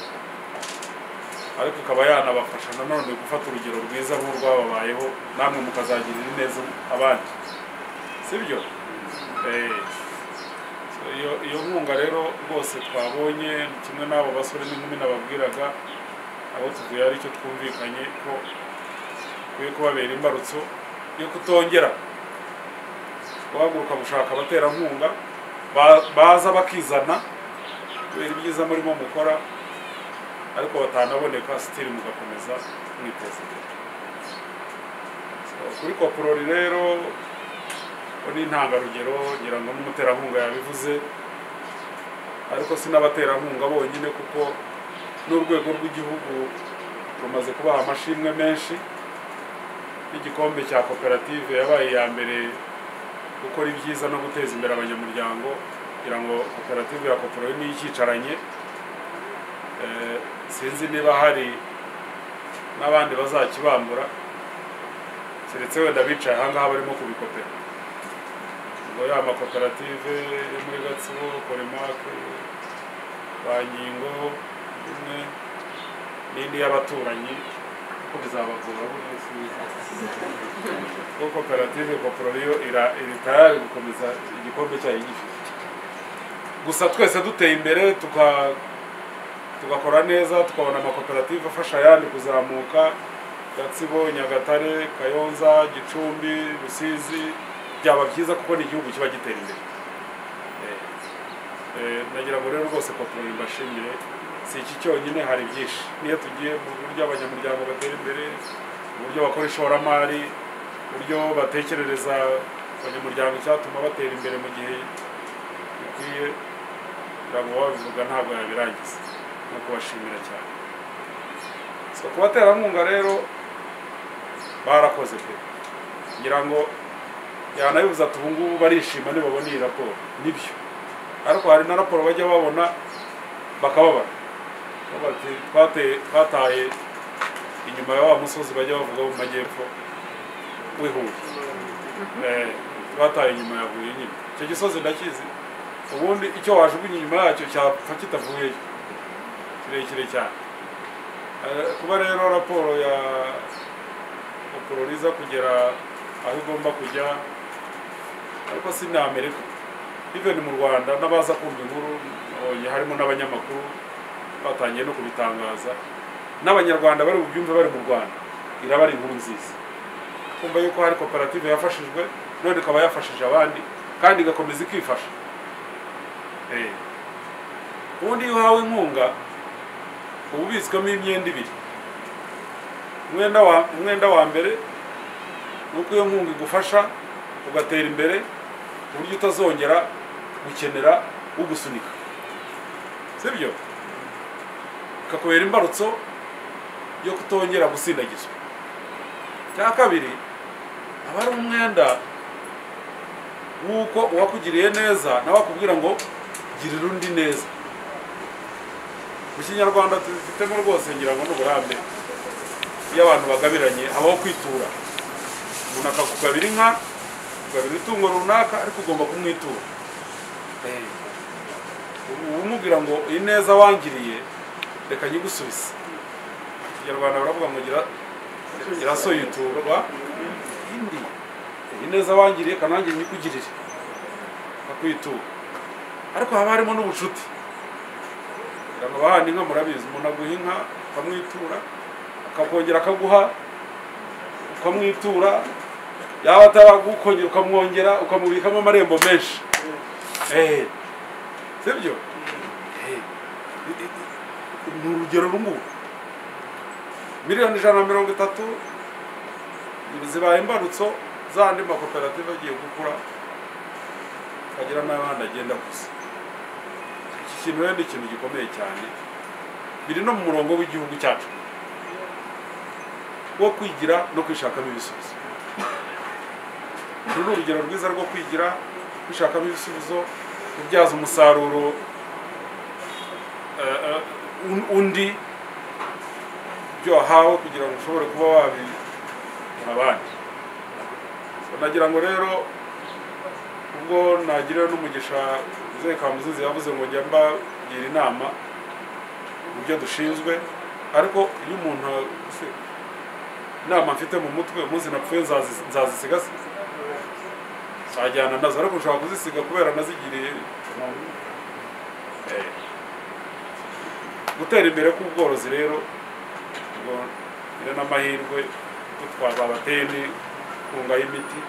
ariko ikaba yanabafasha nanone gufata urugero rwiza nk'urwababayeho, namwe mukazagirira neza abandi, sibyo? Iyo nkunga rero rwose twabonye, kimwe n'abo basore n'inkumi nababwiraga, abo tuvuye ari cyo twumvikanye ko kwiye kubabera imbarutso yo kutongera guhaguruka gushaka abaterankunga baza bakizana kubera ibyiza murimo mukora, ariko batanaboneka sitiri mugakomeza mwiteza imbere. Kuri Koporori rero ni intangarugero, ngira ngo n'umuterankunga yabivuze, ariko si n'abaterankunga bonyine, kuko n'urwego rw'igihugu rumaze kubaha amashimwe menshi, n'igikombe cya koperative yabaye iya mbere gukora ibyiza no guteza imbere abanyamuryango, kugira ngo koperative ya Koporori niyo icyicaranye. Sinzi niba hari n'abandi bazakibambura, keretse wenda bicaye aha ngaha barimo kubikopera. Ngo ya makoperative yo muri Gatsibo, Korimake, Bangingo, imwe n'indi y'abaturanyi, kuko bizabagora buri kuko koperative Koporori yo iri tayari gukomeza igikombe cyayo gifite. Gusa twese duteye imbere tugakora neza, tukabona amakoperative afasha ayandi kuzamuka, Gatsibo, Nyagatare, Kayonza, Gicumbi, Rusizi, byaba byiza kuko ni igihugu kiba gitera imbere. Nagira ngo rero rwose Koporori mbashimire, si iki cyonyine, hari byinshi. Niyo tugiye mu buryo abanyamuryango batera imbere, uburyo bakora ishoramari, uburyo batekerereza abanyamuryango icyatuma batera imbere mu gihe bikwiye, kugira ngo babivuga ntabwo yabirangiza. No kubashimira cyane. So kubaterankunga rero barakoze pe, ngira ngo yanabivuze ati ubu ngubu barishima nibabona iyi raporo, nibyo, ariko hari na raporo bajya babona bakababara, bati twataye inyuma ya wa musozi bajya bavuga mu majyepfo w'i Huye, twataye inyuma ya Huye nyine. Icyo gisozi ndakizi, ubundi icyo wajugunya inyuma yacyo cyapfa kitavuyeyo, kirekire cyane. Kuba rero raporo ya Koporori iza kugera aho igomba kujya, ariko si na Amerika, even mu Rwanda n'abaza kumva inkuru, harimo n'abanyamakuru batangiye no kubitangaza, n'abanyarwanda bari bubyumve bari mu Rwanda, iraba ari inkuru nziza kumva yuko hari koperative yafashijwe none ikaba yafashije abandi kandi igakomeza ikifasha. Ubundi iyo uhawe inkunga uba ubitswemo imyenda ibiri. Umwenda wa mbere ni uko iyo nkunga igufasha ugatera imbere ku buryo utazongera gukenera ugusunika, sibyo? Bikakubera imbarutso yo kutongera gusindagizwa. Cya kabiri, aba ari umwenda w'uko uwakugiriye neza nawe akubwira ngo girira undi neza. Mu Kinyarwanda tubifitemo rwose, ngira ngo n'uburambe. Iyo abantu bagabiranye habaho kwitura. Umuntu akakugabira inka, ukugabira itungo runaka, ariko ugomba kumwitura. Umubwira ngo ineza wangiriye reka nyigusubize. Ikinyarwanda baravuga ngo gira so yiturwa indi. Ineza wangiriye kanange nyikugirire, akwitura. Ariko haba harimo n'ubucuti. Kugira ngo abahana inka murabizi, umuntu aguha inka ukamwitura, akakongera akaguha ukamwitura, yaba ataragukongera ukamwongera, ukamubikamo amarembo menshi. Sibyo? Ni urugero rungu. 130,000,000 zibaye imbarutso z'andi makoperative agiye gukura, akagira n'abandi agenda gusa. Iki kintu rero ni ikintu gikomeye cyane, biri no mu murongo w'igihugu cyacu wo kwigira no kwishakamo ibisubizo. Uru ni urugero rwiza rwo kwigira, kwishakamo ibisubizo, kubyaza umusaruro undi ibyo wahawe kugira ngo ushobore kuba wabiha abandi. Nagira ngo rero ubwo nagiriwe n'umugisha Muzehe Kamuzinzi yavuze ngo njya mbagira inama mu byo dushinzwe, ariko iyo umuntu inama mfite mu mutwe umunsi napfuye nzazisiga, nzajyana nazo, ariko nshobora kuzisiga kubera nazigiriye. Gutera imbere k'ubworozi rero ngo ni n'amahirwe gutwara abateni kunga y'imiti.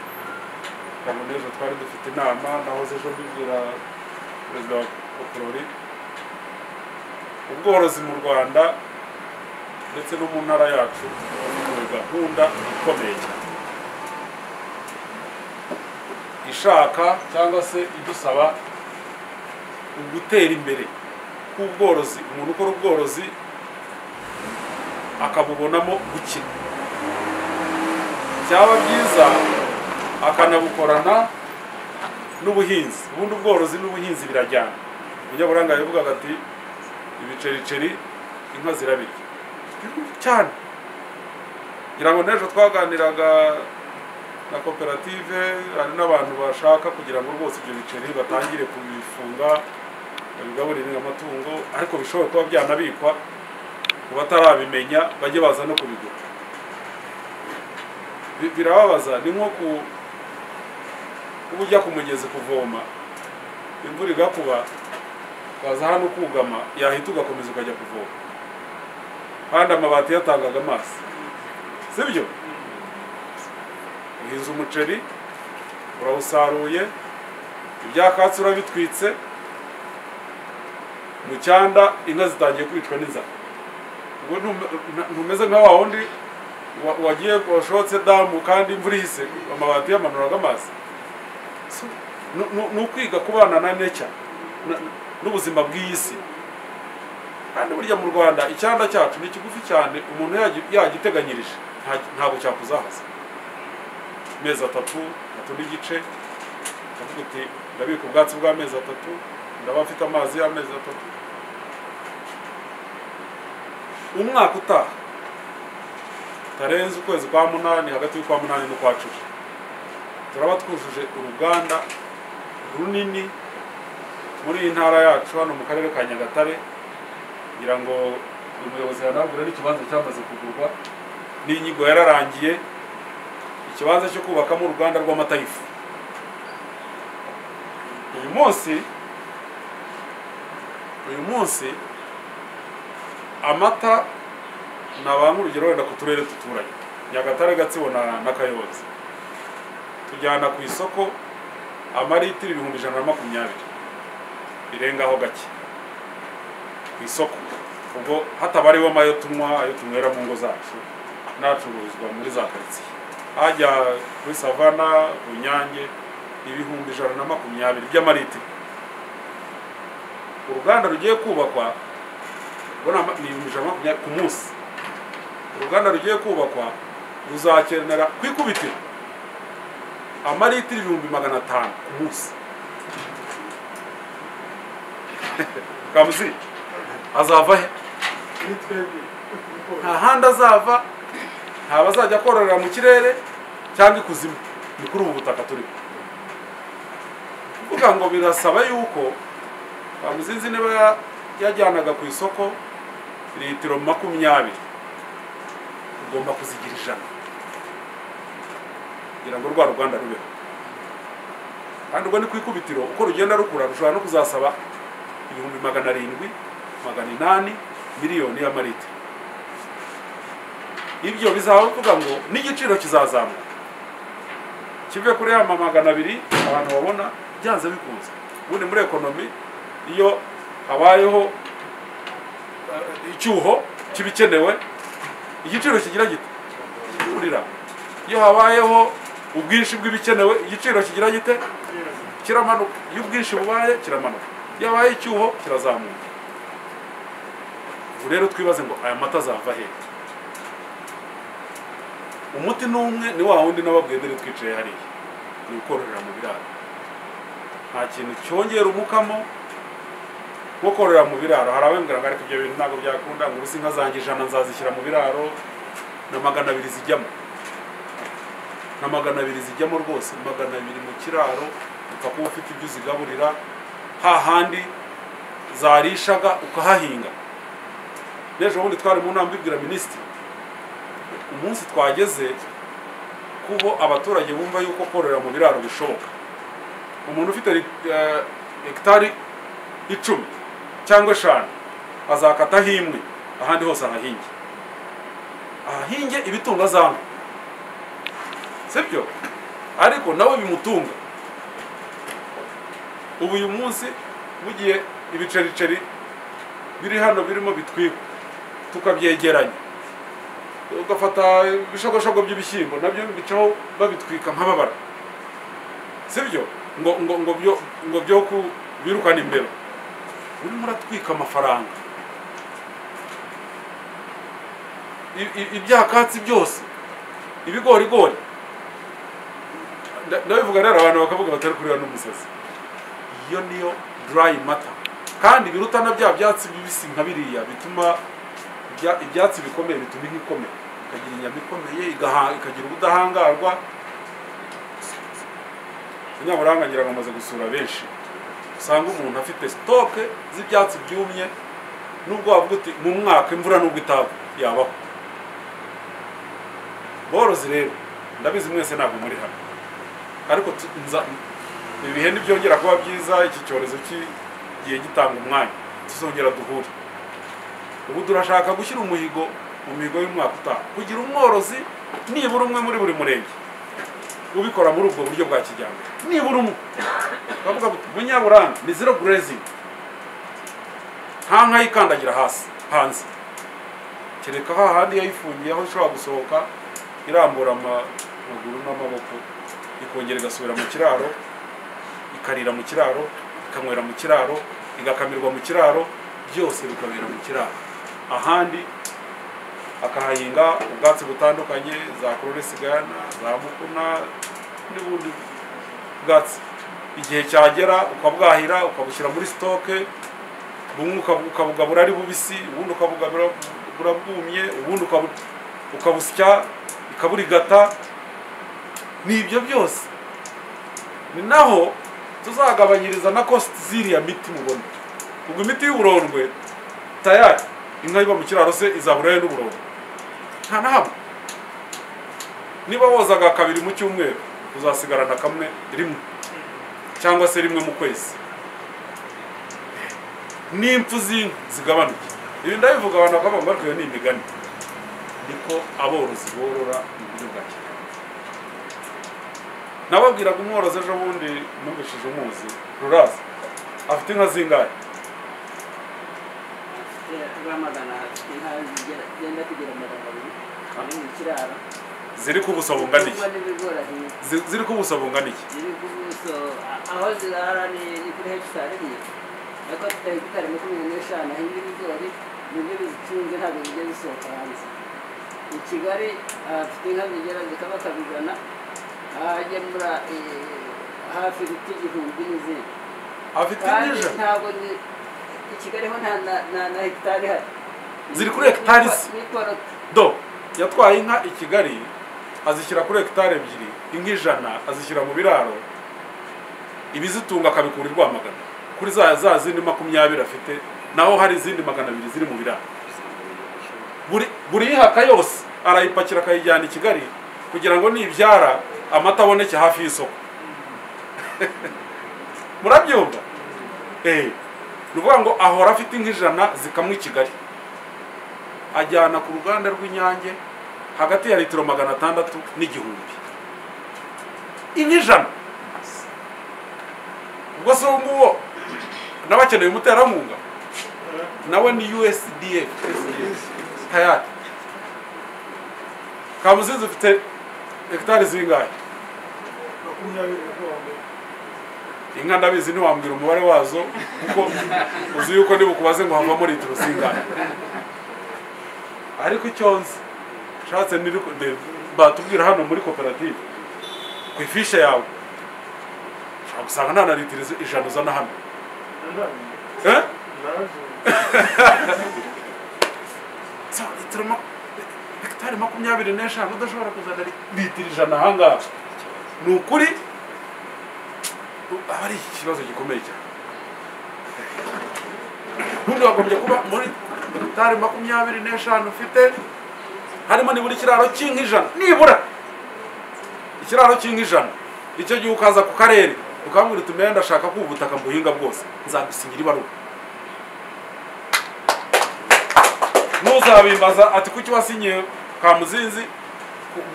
Ntabwo n'ejo twari dufite inama, nahoze ejo mbibwira perezida wa Koporori. Ubworozi mu Rwanda ndetse no mu ntara yacu ni gahunda ikomeye cyane, ishaka cyangwa se idusaba gutera imbere k'ubworozi. Umuntu ukora ubworozi akabubonamo gukina, byaba byiza akanabukorana n'ubuhinzi. Ubundi ubworozi n'ubuhinzi birajyana. Umunyaburanga yavugaga ati ibicericeri inka zirabirya cyane. Ngira ngo n'ejo twaganiraga na koperative, hari n'abantu bashaka kugira ngo rwose ibyo biceri batangire kubifunga babigaburire amatungo, ariko bishobora kuba byanabikwa ku batarabimenya bajye baza no kubigura. Birababaza, ni nko kuba ujya ku mugezi kuvoma, imvura igakuba, ukaza hano kugama, yahita ugakomeza ukajya kuvoma, kandi amabati yatangaga amazi. Sibyo? Uhinze umuceri urawusaruye, ibyakatsi urabitwitse, mu cyanda inka zitangiye kwicwa n'inzara. Ubwo ntumeze nka wa wundi wagiye washotse damu kandi imvura ihise, amabati yamanuraga amazi. Ni ukwiga kubana na nature n'ubuzima bw'iyi si. Kandi burya mu Rwanda icyanda cyacu ni kigufi cyane, umuntu yagiteganyirije ntabwo cyakuzahaza. Amezi 3, 3.5, ndavuga uti ndabika ubwatsi bw'amezi 3, ndaba mfite amazi y'amezi 3. Umwaka utaha tarenze ukwezi kwa 8, hagati y'ukwa 8 n'ukwa 10, turaba twujuje uruganda runini muri iyi ntara yacu hano mu karere ka Nyagatare. Ngira ngo umuyobozi yanabwira n'ikibanza cyamaze kugurwa, n'inyigo yararangiye, ikibanza cyo kubakamo uruganda rw'amata y'ifu. Uyu munsi amata nabanga urugero wenda ku turere duturanye, Nyagatare, Gatsibo na Kayonza, tujyana ku isoko amaritiro 120,000 birengaho gake ku isoko. Ubwo hatabariwe amayo tunywa, ayo tunywera mu ngo zacu, nacuruzwa muri za karitsiye, hajya kuri Savana, ku Nyange, 120,000 by'amaritiro. Uruganda rugiye kubakwa Ubona ni 120 ku munsi. Uruganda rugiye kubakwa ruzakenera kwikubitira amaritiro 500,000 ku munsi. Kamuzi azava he? Nta handi azava, nta bazajya kororera mu kirere cyangwa ikuzimu, ni kuri ubu butaka turi. Kuvuga ngo birasaba yuko Kamuzinzi niba yajyanaga ku isoko litiro 20 ugomba kuzigira 100 kugira ngo rwa ruganda rubeho. Kandi ubwo ni kwikubitiro uko rugenda rukura rushobora no kuzasaba 700,000 800,000 miliyoni y'amaritiro. Ibyo bizaba bivuga ngo n'igiciro kizazamuka kive kuri ya 200 abantu babona byanze bikunze. Ubundi muri ekonomi iyo habayeho icyuho kibikenewe igiciro kigira gite? Kurira. Iyo habayeho ubwinshi bw'ibikenewe igiciro kigira gite? Kiramanuka. Iyo ubwinshi bubaye kiramanuka, iyo habaye icyuho kirazamuka. Ubu rero twibaze ngo aya mata azava he? Umuti n'umwe ni wa wundi nababwiye dore twicaye hariya, ni ukororera mu biraro. Nta kintu cyongera umukamo nko kororera mu biraro. Hari abambwira ngo ariko ibyo bintu ntabwo byakunda, ngo ubu inka zanjye 100 nzazishyira mu biraro na 200 zijyamo, na 200 zijyamo rwose. 200 mu kiraro upfa kuba ufite ibyo uzigaburira, hahandi zarishaga ukahahinga. N'ejo bundi twari mu nama mbibwira minisitiri, umunsi twageze kubo abaturage bumva yuko kororera mu biraro bishoboka. Umuntu ufite hegitari 10 cyangwa 5 azakataho imwe, ahandi hose ahahinge, ahahinge ibitunga zanka, sibyo? Ariko nawe bimutunga. Ubu uyu munsi mugiye ibicericeri biri hano birimo bitwikwa tukabyegeranya, ugafata ibishogoshogo by'ibishyimbo nabyo bicaho babitwika nk'ababara, sibyo? Ngo ngo ngo byo ngo byo kubirukana imbeba, urimo uratwika amafaranga. Ibyakatsi byose, ibigorigori, ndabivuga rero abantu bakavuga batari kurira n'umusazi. Iyo niyo dry matter, kandi biruta na bya byatsi bibisi nka biriya bituma ibyatsi bikomeye, bituma inka ikomeye, ikagira inyama ikomeye, ikagira ubudahangarwa. Munyaburanga ngira ngo amaze gusura benshi, usanga umuntu afite stoke z'ibyatsi byumye, nubwo wavuga uti mu mwaka imvura nubwo itagwa yabaho. Borozi rero ndabizi mwese ntabwo muri hano, ariko ibihe ntibyongera kuba byiza, iki cyorezo kigiye gitanga umwanya, tuzongera duhure. Ubu turashaka gushyira umuhigo mu mihigo y'umwaka utaha, kugira umworozi nibura umwe muri buri murenge ubikora muri ubwo buryo bwa kijyambere, nibura umwe. Bavuga bati Munyaburanga ni zero grazing, nta nka yikandagira hasi hanze, kereka hahandi yayifungiye aho ishobora gusohoka irambura amaguru n'amaboko, ikongera igasubira mu kiraro, ikarira mu kiraro, ikanywera mu kiraro, igakamirwa mu kiraro, byose bikabera mu kiraro. Ahandi akahahinga ubwatsi butandukanye, za kororesigana, za mukuna n'ubundi bwatsi. Igihe cyagera ukabwahira, ukabushyira muri stoke, bumwe ukabugabura ari bubisi, ubundi ukabugabura bwumye, ubundi ukabusya ikaburigata. Ni ibyo byose ni naho tuzagabanyiriza na cost ziriya miti mubona. Ubwo imiti y'uburondwe tayari inka iba mu kiraro se izahurayo n'uburondwe? Nta na hamwe. Niba wozaga kabiri mu cyumweru uzasigarana kamwe rimwe cyangwa se rimwe mu kwezi. N'impfu z'inka zigabanuke. Ibi ndabivuga abantu bakavuga ngo ariko iyo ni imigani. Niko aborozi borora mu buryo bwa kijyambere. Nababwiraga umworozi ejo bundi numvishije umuzi Ruraza afite inka zingahe? Ziri ku buso bungana iki? Ziri ku buso bungana iki? Ziri ku buso aho zirara ni kuri hegitari imwe. Ariko afite hegitari 25 ahinga ibigori, nibyo bizitunze, ntabwo zijya zisohoka hanze. I Kigali afite inka zigera zikaba akabigana, agemura hafi ibiti 1000 n'izindi. Afite inka 100? Ntabwo i Kigali ho nta hegitari ihari. Ziri kuri hegitari do yatwaye inka i Kigali azishyira kuri hegitari 2, inka 100 azishyira mu biraro, ibizitunga akabikura i Rwamagana kuri za zindi 20 afite, naho hari izindi 200 ziri mu biraro. Buri ihaka yose arayipakira akayijyana i Kigali kugira ngo nibyara amata aboneke hafi y'isoko. Murabyumva? Ni ukuvuga ngo ahora afite inka 100 zikamwa i Kigali, ajyana ku ruganda rw'Inyange hagati ya litiro 600 n'1000. Inka 100. Ubwo se nguwo n'abakeneye umuterankunga nawe ni USDF tayari. Kamuzinzi ufite hegitari zingahe? Inka ndabizi ntiwambwira umubare wazo kuko uzi yuko nibukubaze ngo havamo litiro zingahe. Ariko icyo nzi nshatse batubwira hano muri koperative ku ifishe yawe ushobora gusanga nta na litiro 100 uzana hano. Hegitari 25 udashobora kuzana litiro 100 ahangaha, ni ukuri aba ari ikibazo gikomeye cyane. Ubundi wagombye kuba muri hegitari 25 ufite harimo nibura ikiraro cy'inka 100, nibura ikiraro cy'inka 100. Icyo gihe ukaza ku karere ukambwira uti mbe ndashaka ko ubutaka mbuhinga bwose, nzagusinyira ibaruwa. Ntuzabimbaza ati kuki wasinyiye Kamuzinzi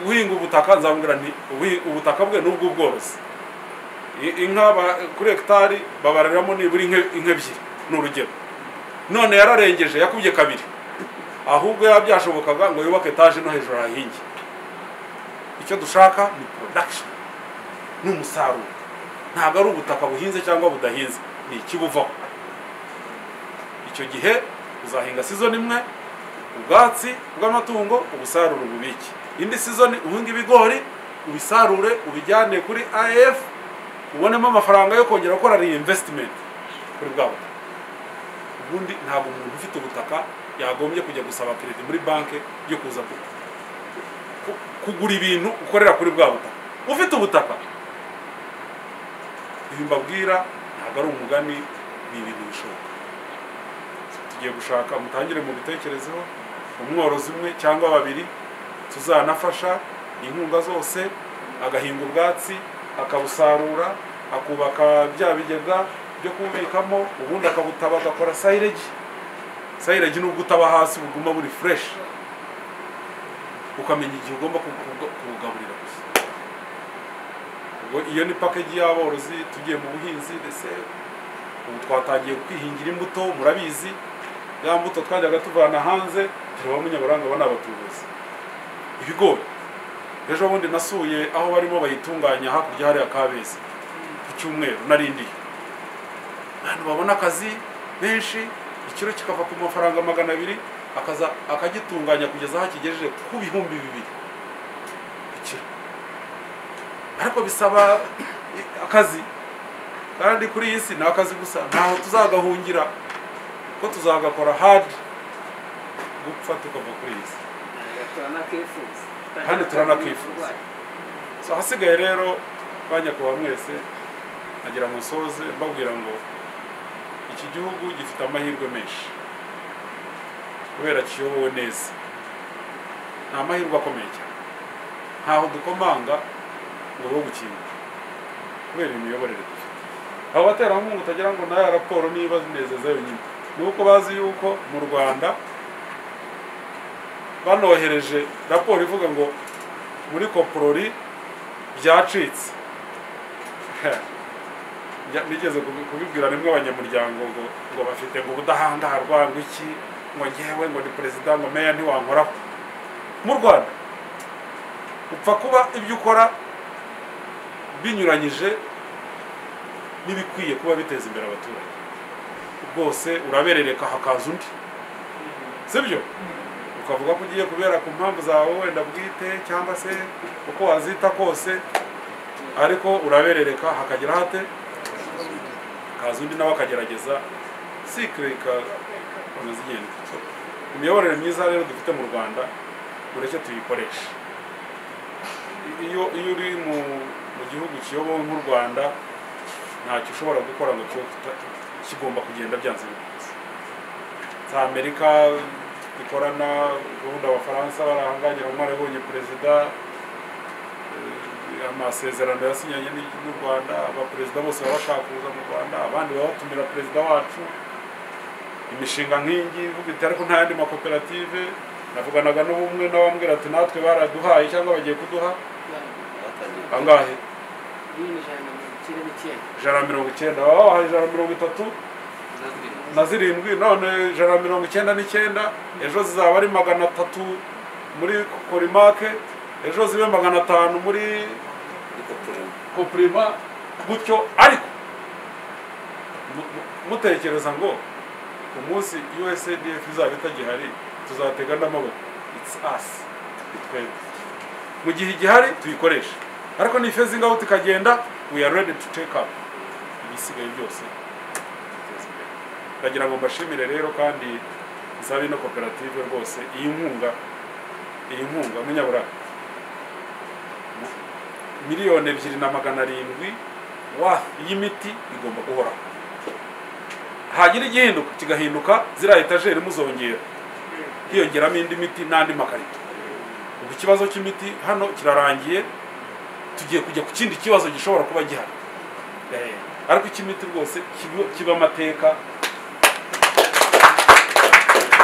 guhinga ubutaka, nzamubwira nti ubutaka bwe n'ubw'ubworozi. Inka kuri hegitari babariramo nibura inka 2 ni urugero. None yararengeje yakubye 2, ahubwo yabyashobokaga ngo yubake etaje no hejuru ahinge. Icyo dushaka ni production, ni umusaruro, ntabwo ari ubutaka buhinze cyangwa budahinze, ni ikibuvaho. Icyo gihe uzahinga season imwe ubwatsi bw'amatungo ubusarure ububike, indi season uhinga ibigori ubisarure ubijyane kuri AF ubonemo amafaranga yo kongera gukora reinvestment kuri bwa butaka. Ubundi ntabwo umuntu ufite ubutaka yagombye kujya gusaba credit muri banke yo kuza kugura ibintu ukorera kuri bwa butaka. Ufite ubutaka, ibi mbabwira ntabwo ari umugani, ni ibintu bishoboka. Tugiye gushaka mutangire mu bitekerezeho, umworozi umwe cyangwa babiri tuzanafasha inkunga zose, agahinga ubwatsi akabusarura, akubaka bya bigega byo kubikamo, ubundi akabutaba agakora silage. Silage nubwo utaba hasi buguma buri fresh, ukamenya igihe ugomba kubugaburira gusa. Ubwo iyo ni package y'aborozi. Tugiye mu buhinzi ndetse ubu twatangiye kwihingira imbuto, murabizi ya mbuto twajyaga tuvana hanze tureba munyaburanga bana abatubuzi. Ibigori ejo bundi nasuye aho barimo bayitunganya hakurya hariya Kabeza ku cyumweru narindiye, abantu babona akazi benshi, ikiro kikava ku mafaranga 200 akaza akagitunganya kugeza aho kigejeje ku 2000 ikiro. Ariko bisaba akazi, kandi kuri iyi si ni akazi gusa, ntaho tuzagahungira ko tuzagakora hard gupfa tukava kuri iyi si, kandi turanakifuza. So hasigaye rero banyakuba mwese nagira ngo nsoze mbabwira ngo iki gihugu gifite amahirwe menshi kubera kiyobowe neza. Ni amahirwe akomeye cyane, ntaho dukomanga ngo bo gukinga kubera imiyoborere dufite. Abo baterankunga utagira ngo nayo raporo niba zinezeza yonyine, ni uko bazi yuko mu Rwanda banohereje raporo ivuga ngo muri koporori byacitse. Nigeze kubibwira rimwe abanyamuryango ngo bafite ngo ubudahangarwa ngo iki, ngo ngewe ngo ni perezida ngo meya ntiwankoraho. Mu Rwanda upfa kuba ibyo ukora binyuranyije n'ibikwiye kuba biteza imbere abaturage, rwose uraberereka hakaza undi, sibyo? Ukavuga ko ugiye kubera ku mpamvu zawe wenda bwite cyangwa se uko wazita kose, ariko uraberereka hakagira hate hakaza undi nawe akagerageza, cycle ikakomeza igenda. Imiyoborere myiza rero dufite mu Rwanda mureke tuyikoreshe. Iyo uri mu gihugu kiyobowe nk'u Rwanda ntacyo ushobora gukora ngo kigomba kugenda byanze bikunze. Za Amerika dukorana, ubundi Abafaransa barahangangira, mwarabonye perezida amasezerano yasinyanye n'u Rwanda, abaperezida bose baba bashaka kuza mu Rwanda, abandi baba batumira perezida wacu. Imishinga nk'ingi ivuga iti ariko nta yandi makoperative. Navuganaga n'ubumwe n'abambwira ati natwe baraduhaye cyangwa bagiye kuduha angahe? 190. Babahaye 137, none 199, ejo zizaba ari 300 muri Korimake, ejo zibe 500 muri Koprima, gutyo. Ariko mutekereza ngo umunsi USADF izaba itagihari tuzatega n'amaboko? It's us, twebwe. Mu gihe igihari tuyikoreshe, ariko ni phasing out ikagenda, we are ready to take up ibisigaye byose. Ndagira ngo mbashimire rero kandi nsabe ino koperative rwose iyi nkunga munyabura 2,700,000 worth y'imiti igomba guhoraho. Hagira igihinduka kigahinduka, ziriya etajeri muzongera hiyongeramo indi miti n'andi makarito. Ubu ikibazo cy'imiti hano kirarangiye, tugiye kujya ku kindi kibazo gishobora kuba gihari. Ariko icy'imiti rwose kiba amateka.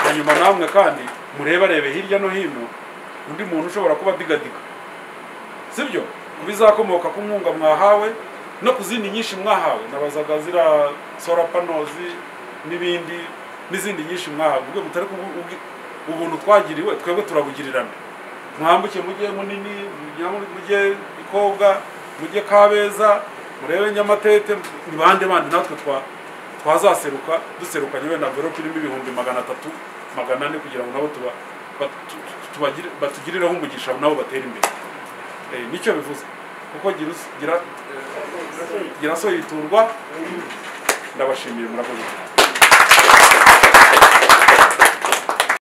Hanyuma namwe kandi murebarebe hirya no hino undi muntu ushobora kuba digadiga, sibyo? Kubizakomoka ku nkunga mwahawe no ku zindi nyinshi mwahawe, nabazaga zira solar panels n'ibindi n'izindi nyinshi mwahawe, ubwo mutari ubuntu twagiriwe twebwe turabugirirana. Mwambuke mujye Munini, mujye Ikobwa, mujye Kabeza, murebe Nyamatete, ni bande bandi natwe twazaseruka duserukanye wenda envelope irimo 300,000 400 kugira ngo nabo batugirireho umugisha nabo batere imbere. Nicyo bivuze, kuko gira so yiturwa. Ndabashimiye, murakoze.